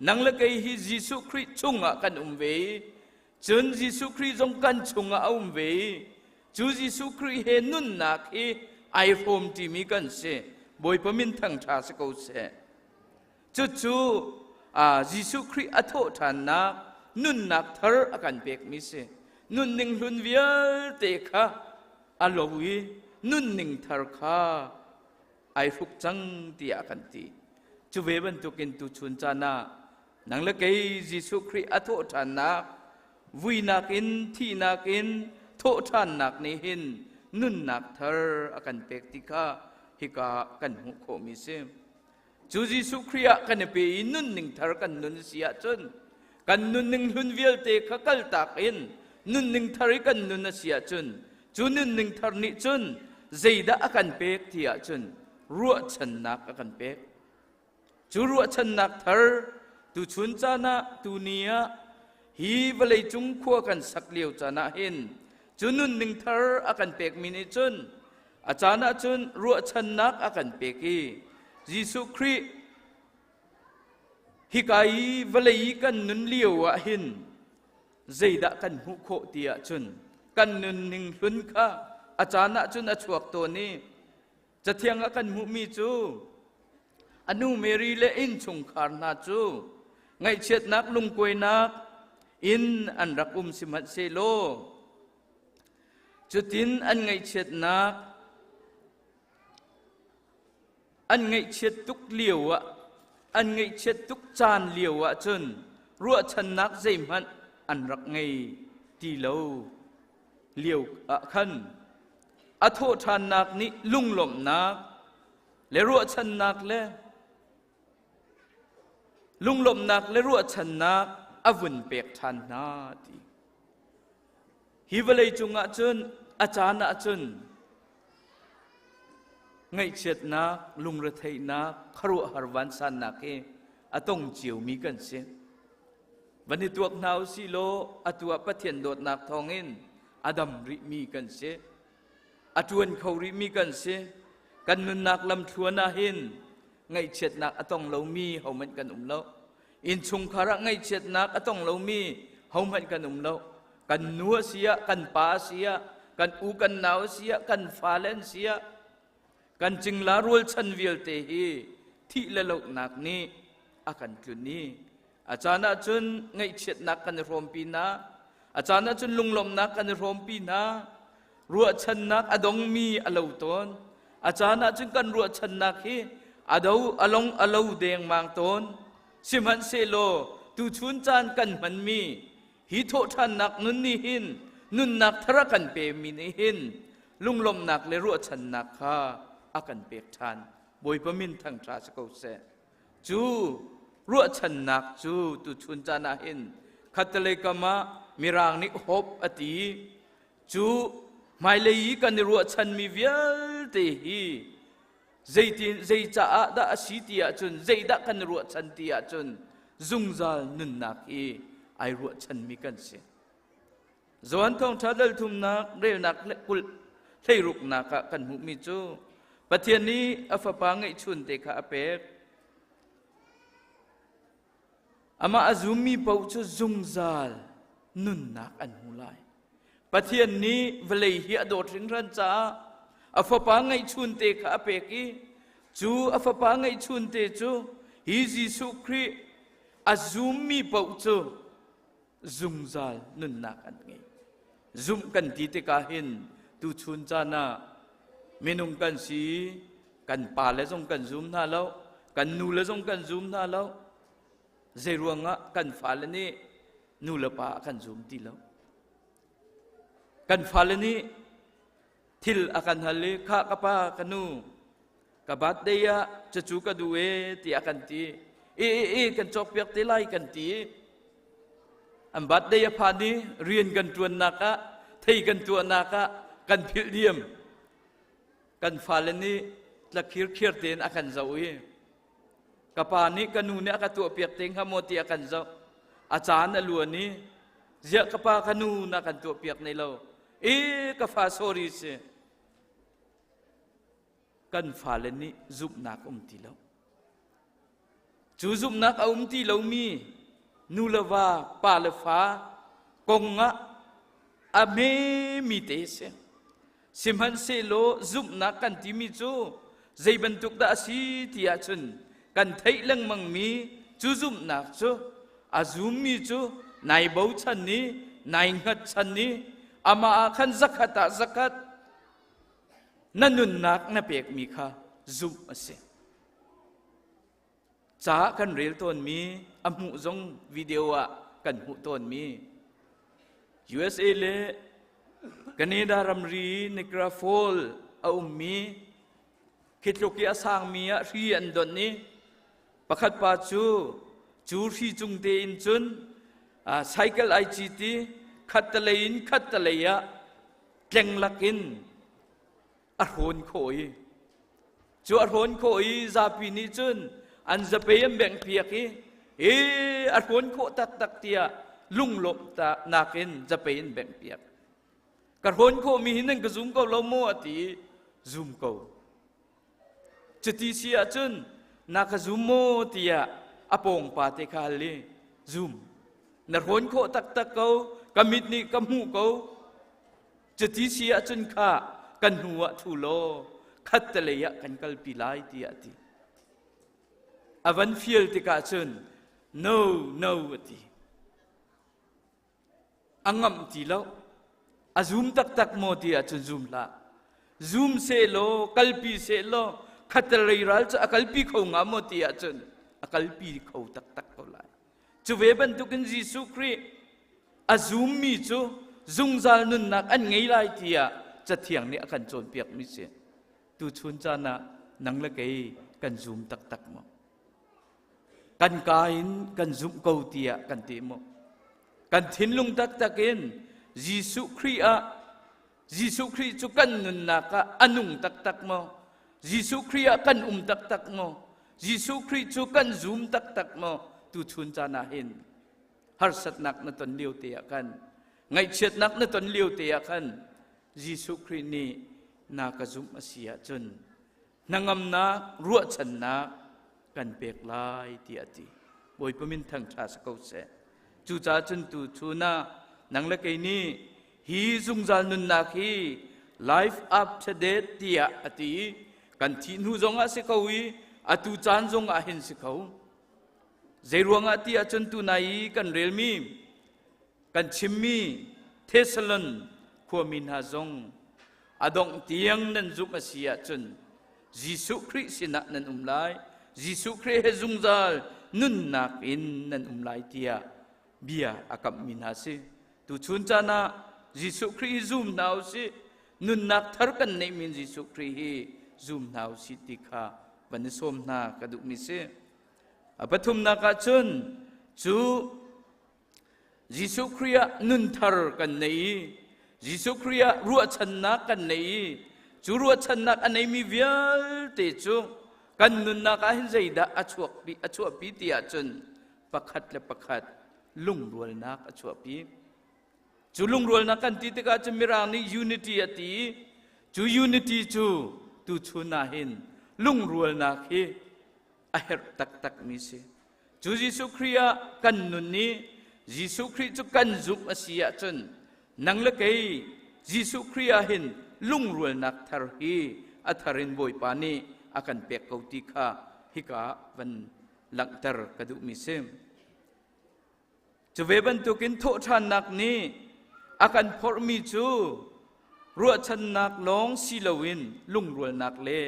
[SPEAKER 17] nang le kei hi Jesuh Khrih chungah kan um ve i Cun Jesuh Khrih zong kan chungah a um ve i cu Jesuh Khrih he nunnak hi ai hrawm ṭimi kan si. Bawipa min thangṭha si ko seh. Cucu Jesuh Khrih a thawh ṭhannak nunnak thar a kan pekmi si. Nunning hlun vialte kha a lo i nunning thar kha ai hruk cang tiah a kan ti. Cu ve bantukin tuchun caan ah Nang le kei Jesuh Khrih a thawhṭhannak, vuinak in thihnak in thawhṭhannak nih hin nunnak thar a kan pek ti kha hika kan hmuh khawhmi si. Cu Jesuh Khrih ah kan i pe i nunning thar kan nun a si ahcun kan nunning hlun vialte kha kaltak in nunning thar i kan nun a si ahcun cu nunning thar nih cun zeidah a kan pek ti ahcun ruahchannak a kan pek. Cu ruahchannak thar tuchun caan ah tuni ah hi vawleicung khua kan sak lio caan ah hin Cu nunning thar a kan pekmi nih cun a caan ah cun ruahchannak a kan pek i Jesuh Khrih hika i vawlei i kan nun lio ah hin zeidah kan hmuh khawh ti ahcun kan nunning hlun kha a caan ah cun a chuak tawn i Cathiang ah kan hmuhmi cu a nu Mary le innchungkhar hna cu ngaihchiatnak lungkuainak in an rak um sihmanhsehlaw cutin an ngaihchiatnak an ngaihchiat tuk lio ah an ngaihchiat tuk caan lio ah cun ruahchannak zeihmanh an rak ngei ti lo lio ah khan a thawhṭhannak nih lunglawmhnak le ruahchannak le lunglawmhnak le ruahchannak a vun pek ṭhan hna ti. Hi vawlei cungah cun a caan ah cun ngaihchiatnak, lungretheihnak, khuaruahhar vansannak hi a tong ciomi kan si. Van i tuak hna u sih law atu ah Pathian dawtnak thawngin a dam rihmi kan si. A ṭuan kho rihmi kan si. Kan nunnak lamthluan ah hin ngaihchiatnak a tong lomi hohmanh kan um lo. Innchungkhar ah ngaihchiatnak a tong lomi hohmanh kan um lo. Kan nu a si ah, kan pa a si ah, kan u kan nau a si ah, kan fale an si ah, kan cingla rualchan vialte hi thih le lohnak nih a kan tlun i a caan ah cun ngaihchiatnak kan i hrawmpi hna a caan ah cun lunglawmhnak kan i hrawmpi hna ruahchannak a dongmi a lo tawn a caan ah cun kan ruahchannak hi a do a long a lo dengmang tawn sihmanhsehlaw tuchun caan kan hmanmi hi thawhṭhannak nun nih hin nunnak thar a kan pemi nih hin lunglawmhnak le ruahchannak kha a kan pek ṭhan Bawipa min thangṭha si ko seh Cu ruahchannak cu tuchun caan ah hin khattelei kam ah Mirang nih hope a ti. Cu hmailei i kan i ruahchanmi vialte hi zeitin zei caah dah a si ti ahcun zeidah kan i ruahchan ti ahcun zungzal nunnak hi ai ruahchanmi kan si. Johan thawngṭha dal thumnak relnak kulh hleiruknak ah kan hmuhmi cu Pathian nih a fapa ngeihchun te kha a pek. Amah a zummi paoh cu zungzal nunnak an hmu lai. Pathian nih vawlei hi a dawt hringhran caah a fapa ngeihchun te kha a pek i cu a fapa ngeihchun te cu hi Jesuh Khrih a zummi paoh cu zungzal nunnak an ngei. Zumh kan ti tikah hin tuchun caan ah minung kan si, kan pa le zong kan zum hna lo, kan nu le zong kan zum hna lo. Zei ruangah kan fale nih nu le pa kan zum ti lo. Kan fale nih thil a kan hal i kha ka pa ka nu ka birthday ah cucu ka duh e tiah kan ti e e e kan cawkpiak te lai kan ti an birthday a phan i rian kan ṭuannak ah thei kan tuahnak ah kan philh diam kan fale nih tlakhirkhiar tein a kan zoh i ka pa nih ka nu nih a ka tuahpiak te hnga maw tiah kan zoh a caan a luan i ziah ka pa ka nu na kan tuahpiak ne lo e ka fa sorry si kan fale nih zumhnak um ti lo cu zumhnak a um ti lomi nu le va pa le fa kong ah a hmemi te si sihmanhsehlaw zumhnak kan timi cu zei bantuk dah a si ti ahcun kan theih lengmangmi cu zumhnak cu a zummi cu nai bochan i nai hngatchan i amah ah khan zakhat ah zakhat na nunnak na pekmi kha zumh a si. Ca kan rel tawnmi a hmuh zong video ah kan hmuh tawnmi USA le Canada ramri Niagara Fall a ummi khi tluk i a sangmi ah hri an donh i pakhat pa cu cu hri cung tein cun cycle ai cit i khattelei in khattelei ah tleng lakin a hrawn khawh i cu a hrawn khawh i zapi nih cun an zapei an bengh piak i e a hrawn khawh taktak tiah lunglawmh nakin zapei an bengh piak. Ka hrawn khawhmi hi nan ka zum ko lo maw a ti i zum ko. Cuti si ahcun na ka zum maw tiah a pawngpa te kha hal i zum. Na hrawn khawh taktak ko, ka mit nih ka hmuh ko. Cuti si ahcun kha kan hnu ah thu law khattelei ah kan kalpi lai tiah a ti. A van fial tikah cun no no a ti. A ngamh ti lo. A zum taktak maw ti ahcun zum hlah. Zum sehlaw, kalpi sehlaw, khattelei ral cu a kalpi kho hnga maw ti ahcun a kalpi kho taktak ko lai. Cu ve bantukin Jesuh Khrih a zummi cu zungzal nunnak an ngei lai tiah Cathiang nih a kan cawnpiakmi si. Tuchun caan ah nang le kei kan zum taktak maw? Kan ka in kan zumh ko tiah kan ti maw? Kan thinlung taktak in Jesuh Khrih ah Jesuh Khrih cu kan nunnak ah a nung taktak maw? Jesuh Khrih ah kan um taktak maw? Jesuh Khrih cu kan zum taktak maw? Tuchun caan ah hin harsatnak na ton lio te ah khan ngaihchiatnak na ton lio te ah khan Jesuh Khrih nih na ka zumh a si ahcun hnangamnak ruahchannak kan pek lai tiah a ti. Bawipa min thangṭha si ko seh. Cucaah cun tu chun ah nang le kei nih hi zungzal nunnak hi life after death tiah a ti i kan thih hnu zongah si ko i atu caan zongah hin si ko. Zeiruangah ti ahcun tunai i kan relmi kan chimmi Thessalon khuami hna zong a dongh tiang nan zumh a si ahcun Jesuh Khrih sinah nan um lai Jesuh Khrih he zungzal nunnak in nan um lai tiah bia a kamhmi hna si tuchun caan ah Jesuh Khrih hi zum hna u sih nunnak thar kan neihmi Jesuh Khrih hi zum hna u sih ti kha van i sawm hna ka duhmi si a pathumnak ah cun cu Jesuh Khrih ah nunthar kan nei i Jesuh Khrih ah ruahchannak kan nei i cu ruahchannak a neimi vialte cu kan nunnak ah hin zeidah a chuakpi a chuahpi ti ahcun pakhat le pakhat lungrualnak a chuahpi. Cu lungrualnak kan ti tikah cun Mirang nih unity a ti i cu unity cu tuchun ah hin lungrualnak hi a herh taktakmi si. Cu Jesuh Khrih ah kan nun i Jesuh Khrih cu kan zumh a si ahcun nang le kei Jesuh Khrih ah hin lungrualnak thar hi a thar in Bawipa nih a kan pek ko ti kha hika van langhter ka duhmi si. Cu ve bantukin thawhṭhannak nih a kan phorhmi cu ruahchannak lawng si loin lungrualnak le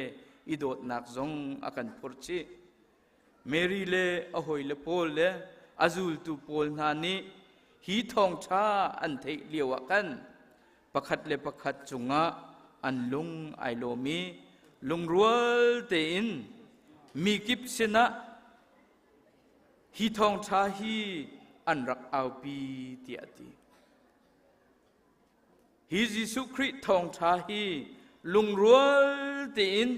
[SPEAKER 17] i dawtnak zong a kan phurh chih. Mary le a hawile pawl le a zultu pawl hna nih hi thawngṭha an theih lioah khan pakhat le pakhat cungah an lung ai lawm i lungrual tein mi kip sinah hi thawngṭha hi an rak aupi tiah a ti. Hi Jesuh Khrih thawngṭha hi lungrual tein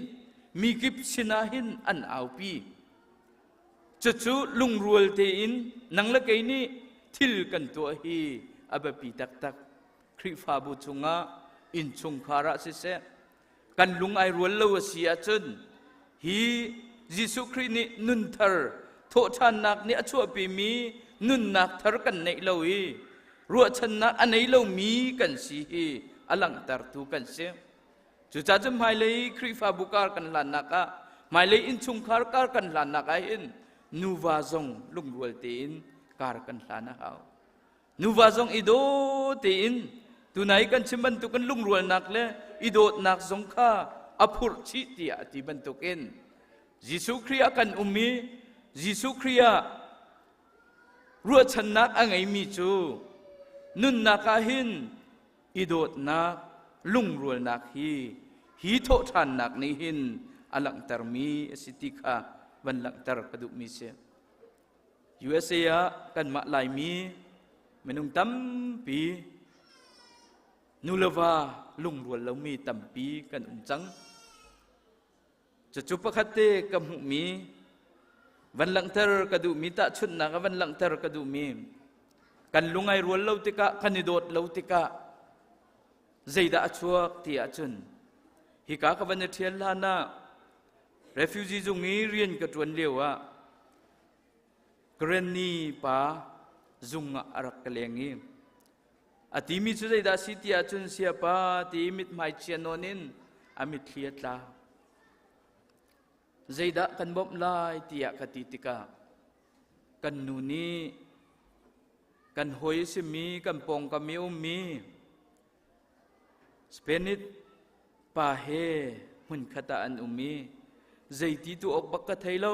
[SPEAKER 17] mi kip sinah hin an aupi. Cucu lungrual tein nang le kei nih thil kan tuah hi a biapi taktak. Khrihfabu chungah innchungkhar ah siseh, kan lung ai rual lo a si ahcun hi Jesuh Khrih nih nunthar thawhṭhannak nih a chuahpimi nunnak thar kan neih lo i ruahchannak a nei lomi kan si hi a langhtertu kan si. Cucaah cun hmailei Khrihfabu kar kan hlannak ah hmailei innchungkhar kar kan hlannak ah hin nuva zong lungrual tein kar kan hlan a hau. Nuva zong i daw tein tunai kan chim bantukin lungrualnak le i dawtnak zong kha a phurh chih tiah a ti bantukin Jesuh Khrih ah kan um i Jesuh Khrih ah ruahchannak a ngeimi cu nunnak ah hin i dawtnak lungrualnak hi hi thawhṭhannak nih hin a langhtermi a si ti kha van langhter ka duhmi si. USA ah kanmah Laimi minung tampi nu le va lungrual lomi tampi kan um cang. Cucu pakhat te ka hmuhmi van langhter ka duhmi tahchunhnak ah van langhter ka duhmi kan lung ai rual lo tikah kan i dawt lo tikah. Zeidah a chuak ti ahcun hika ka van i ṭhial hlan ah refugee zung i rian ka ṭuan lio ah Granny pa zung ah a rak ka leng i a timi cu zeidah si ti ahcun siapa ti mithmai chia nawn in a mitthli a tla. Zeidah kan bawmh lai tiah ka ti tikah kan nu nih kan hawi a simi kan pawngkam i ummi Spanish pa he hmunkhat ah an um i zeiti tu awk bak ka thei lo.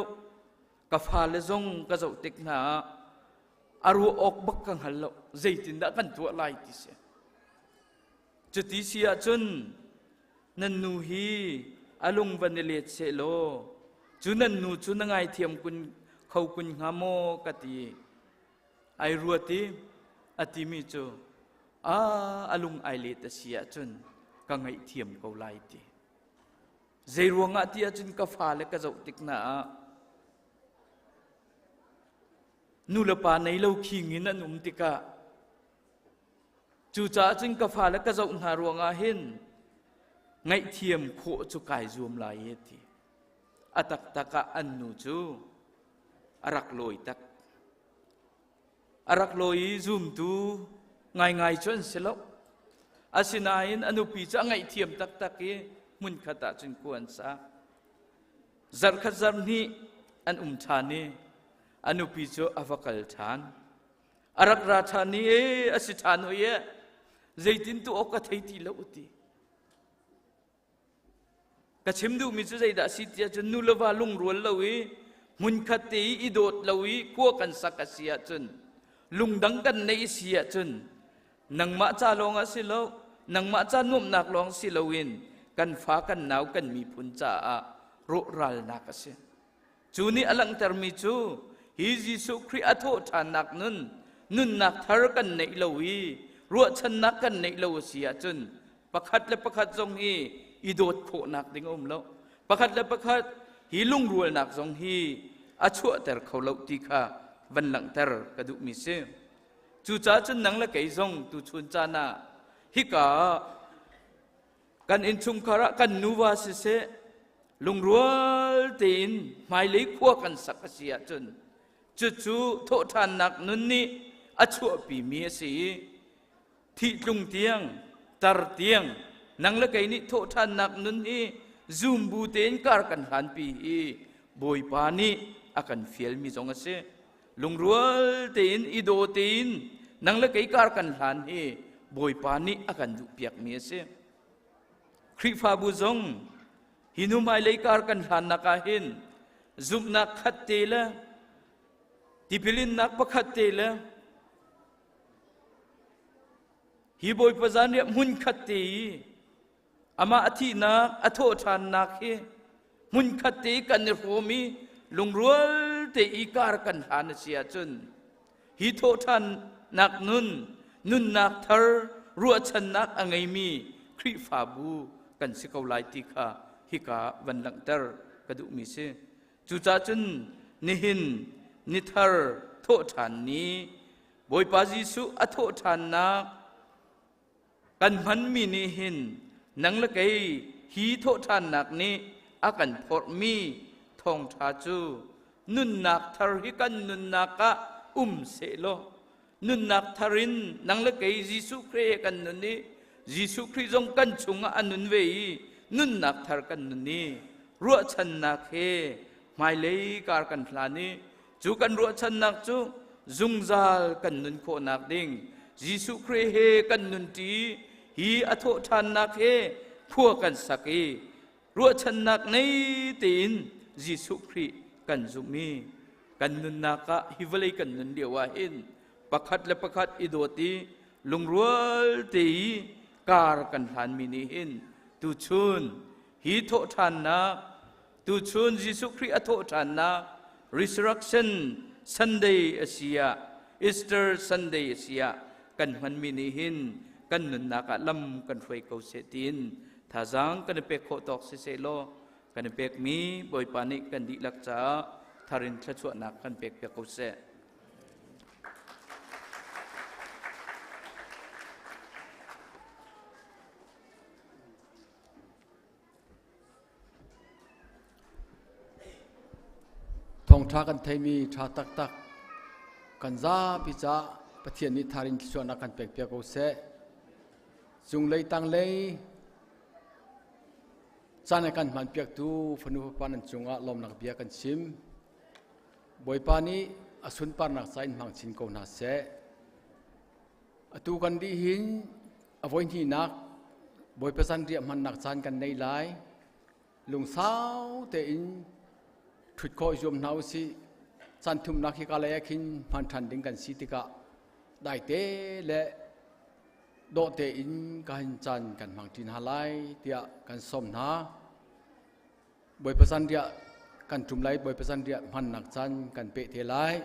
[SPEAKER 17] Ka fale zong ka zoh tik hna ah a ruah awk bak ka hngal lo. Zeitindah kan tuah lai ti si. Cuti si ahcun nan nu hi a lung van i let seh law cu nan nu cu na ngaithiam kun kho kun hnga maw ka ti. Ai ruat i a timi cu a a lung ai let a si ahcun ka ngaihthiam ko lai ti. Zei ruangah ti ahcun ka fale ka zoh tik hna ah nu le pa nei lo khing in an um tikah Cucaah cun ka fale ka zoh hna ruangah hin ngaihthiam khawh cu kai zuam lai e ti. A taktak ah an nu cu a rak lawi tak. A rak lawi i zumtu ngaingai cu an si lo. Asinain a nupi cu a ngaihthiam taktak i hmunkhat ah cun khua an sa. Zarhkhat zarhhnih an um ṭhan i a nupi cu a va kal ṭhan. A rak ra ṭhan i e a si ṭhan hoi e zeitin tu awk ka thei ti lo ti. Ka chim duhmi cu zeidah si tiah cun nu le va lungrual lo i hmunkhat te i i dawt lo i khua kan sak a si ahcun lungdang kan neih si ahcun nangmah ca lawng ah si lo nangmah ca nuamhnak lawng si loin kan fa kan nau kan miphun caah rawhralnak a si. Cu nih a langhtermi cu hi Jesuh Khrih a thawh ṭhannak nun, nunnak thar kan neih lo i ruahchannak kan neih lo a si ahcun pakhat le pakhat zong hi i dawt khawhnak ding a um lo. Pakhat le pakhat hi lungrualnak zong hi a chuahter kho lo ti kha van langhter ka duhmi si. Cucaah cun nang le kei zong tuchun caan ah hika ah Kan innchungkhar ah kan nuva siseh lungrual tein hmailei khua kan sak a si ahcun cucu thawhṭhannak nun nih a chuahpimi a si i thih tlung tiang tar tiang nang le kei nih thawhṭhannak nun hi zum bu tein kar kan hlanpi hi Bawipa nih a kan fialmi zong a si. Lungrual tein i daw tein nang le kei kar kan hlan hi Bawipa nih a kan duhpiakmi a si. Khrihfabu zong hi hnu hmailei kar kan hlannak ah hin zumhnak khat te le tipilinnak pakhat te le hi Bawipa zanriah hmun khat te i Amah a thihnak, a thawhṭhannak hi hmunkhat te i kan i hrawm i lungrual te i kar kan hlan a si ahcun hi thawhṭhannak nun, nunnak thar, ruahchannak a ngeimi Khrihfabu kan si ko lai ti kha hika van langhter ka duhmi si. Cucaah cun nihin nithar thawhṭhan ni Bawipa Jesuh a thawhṭhannak Kan hmanmi nih hin nang le kei hi thawhṭhannak nih a kan phorhmi thawngṭha cu nunnak thar hi kan nunnak ah um sehlaw nunnak thar in nang le kei Jesuh Khrih he kan nun i Jesuh Khrih zong kan chungah a nun ve i nunnak thar kan nun i ruahchannak he hmailei kar kan hlan i Cu kan ruahchannak cu zungzal kan nun khawhnak ding Jesuh Khrih he kan nunṭi hi a thawhṭhannak he khua kan sak i ruahchannak nei tein Jesuh Khrih kan zumh i kan nunnak ah hi vawlei kan nun lio ah hin pakhat le pakhat i dawt i lungrual te i kar kan hlanmi nih hin tuchun hi thawhṭhannak Tuchun Jesuh Khrih a thawhṭhannak Resurrection Sunday a si ah Easter Sunday a si ah kan hmanmi nih hin kan nunnak ah lam kan hruai ko seh tiin thazaang kan i pek khawh tawk siseh law kan i pekmi Bawipa nih kan dihlak caah tharin thluachuahnak kan pek piak ko seh.
[SPEAKER 1] Thawngṭha kan theimi ṭha taktak kan zapi caah Pathian nih tharin thluachuahnak kan pekpiak ko seh. Cunglei tanglei caan a kan hmanpiaktu fanu fapa nan cungah lawmnak bia kan chim. Bawipa nih a sunparnak ca in hmang chin ko hna seh. Atu kan dih hin a voihnihnak Bawipa zanriah hmannak caan kan nei lai. Lungsau tein ṭhut khawh zuam hna usih. Caan thumnak hi ka lei ah khin hman ṭhan ding kan si tikah daite le dawh tein ka hin caan kan hmang ṭi hna lai tiah kan sawm hna. Bawipa zanriah kan ṭum lai, Bawipa zanriah hmannak caan kan peh te lai.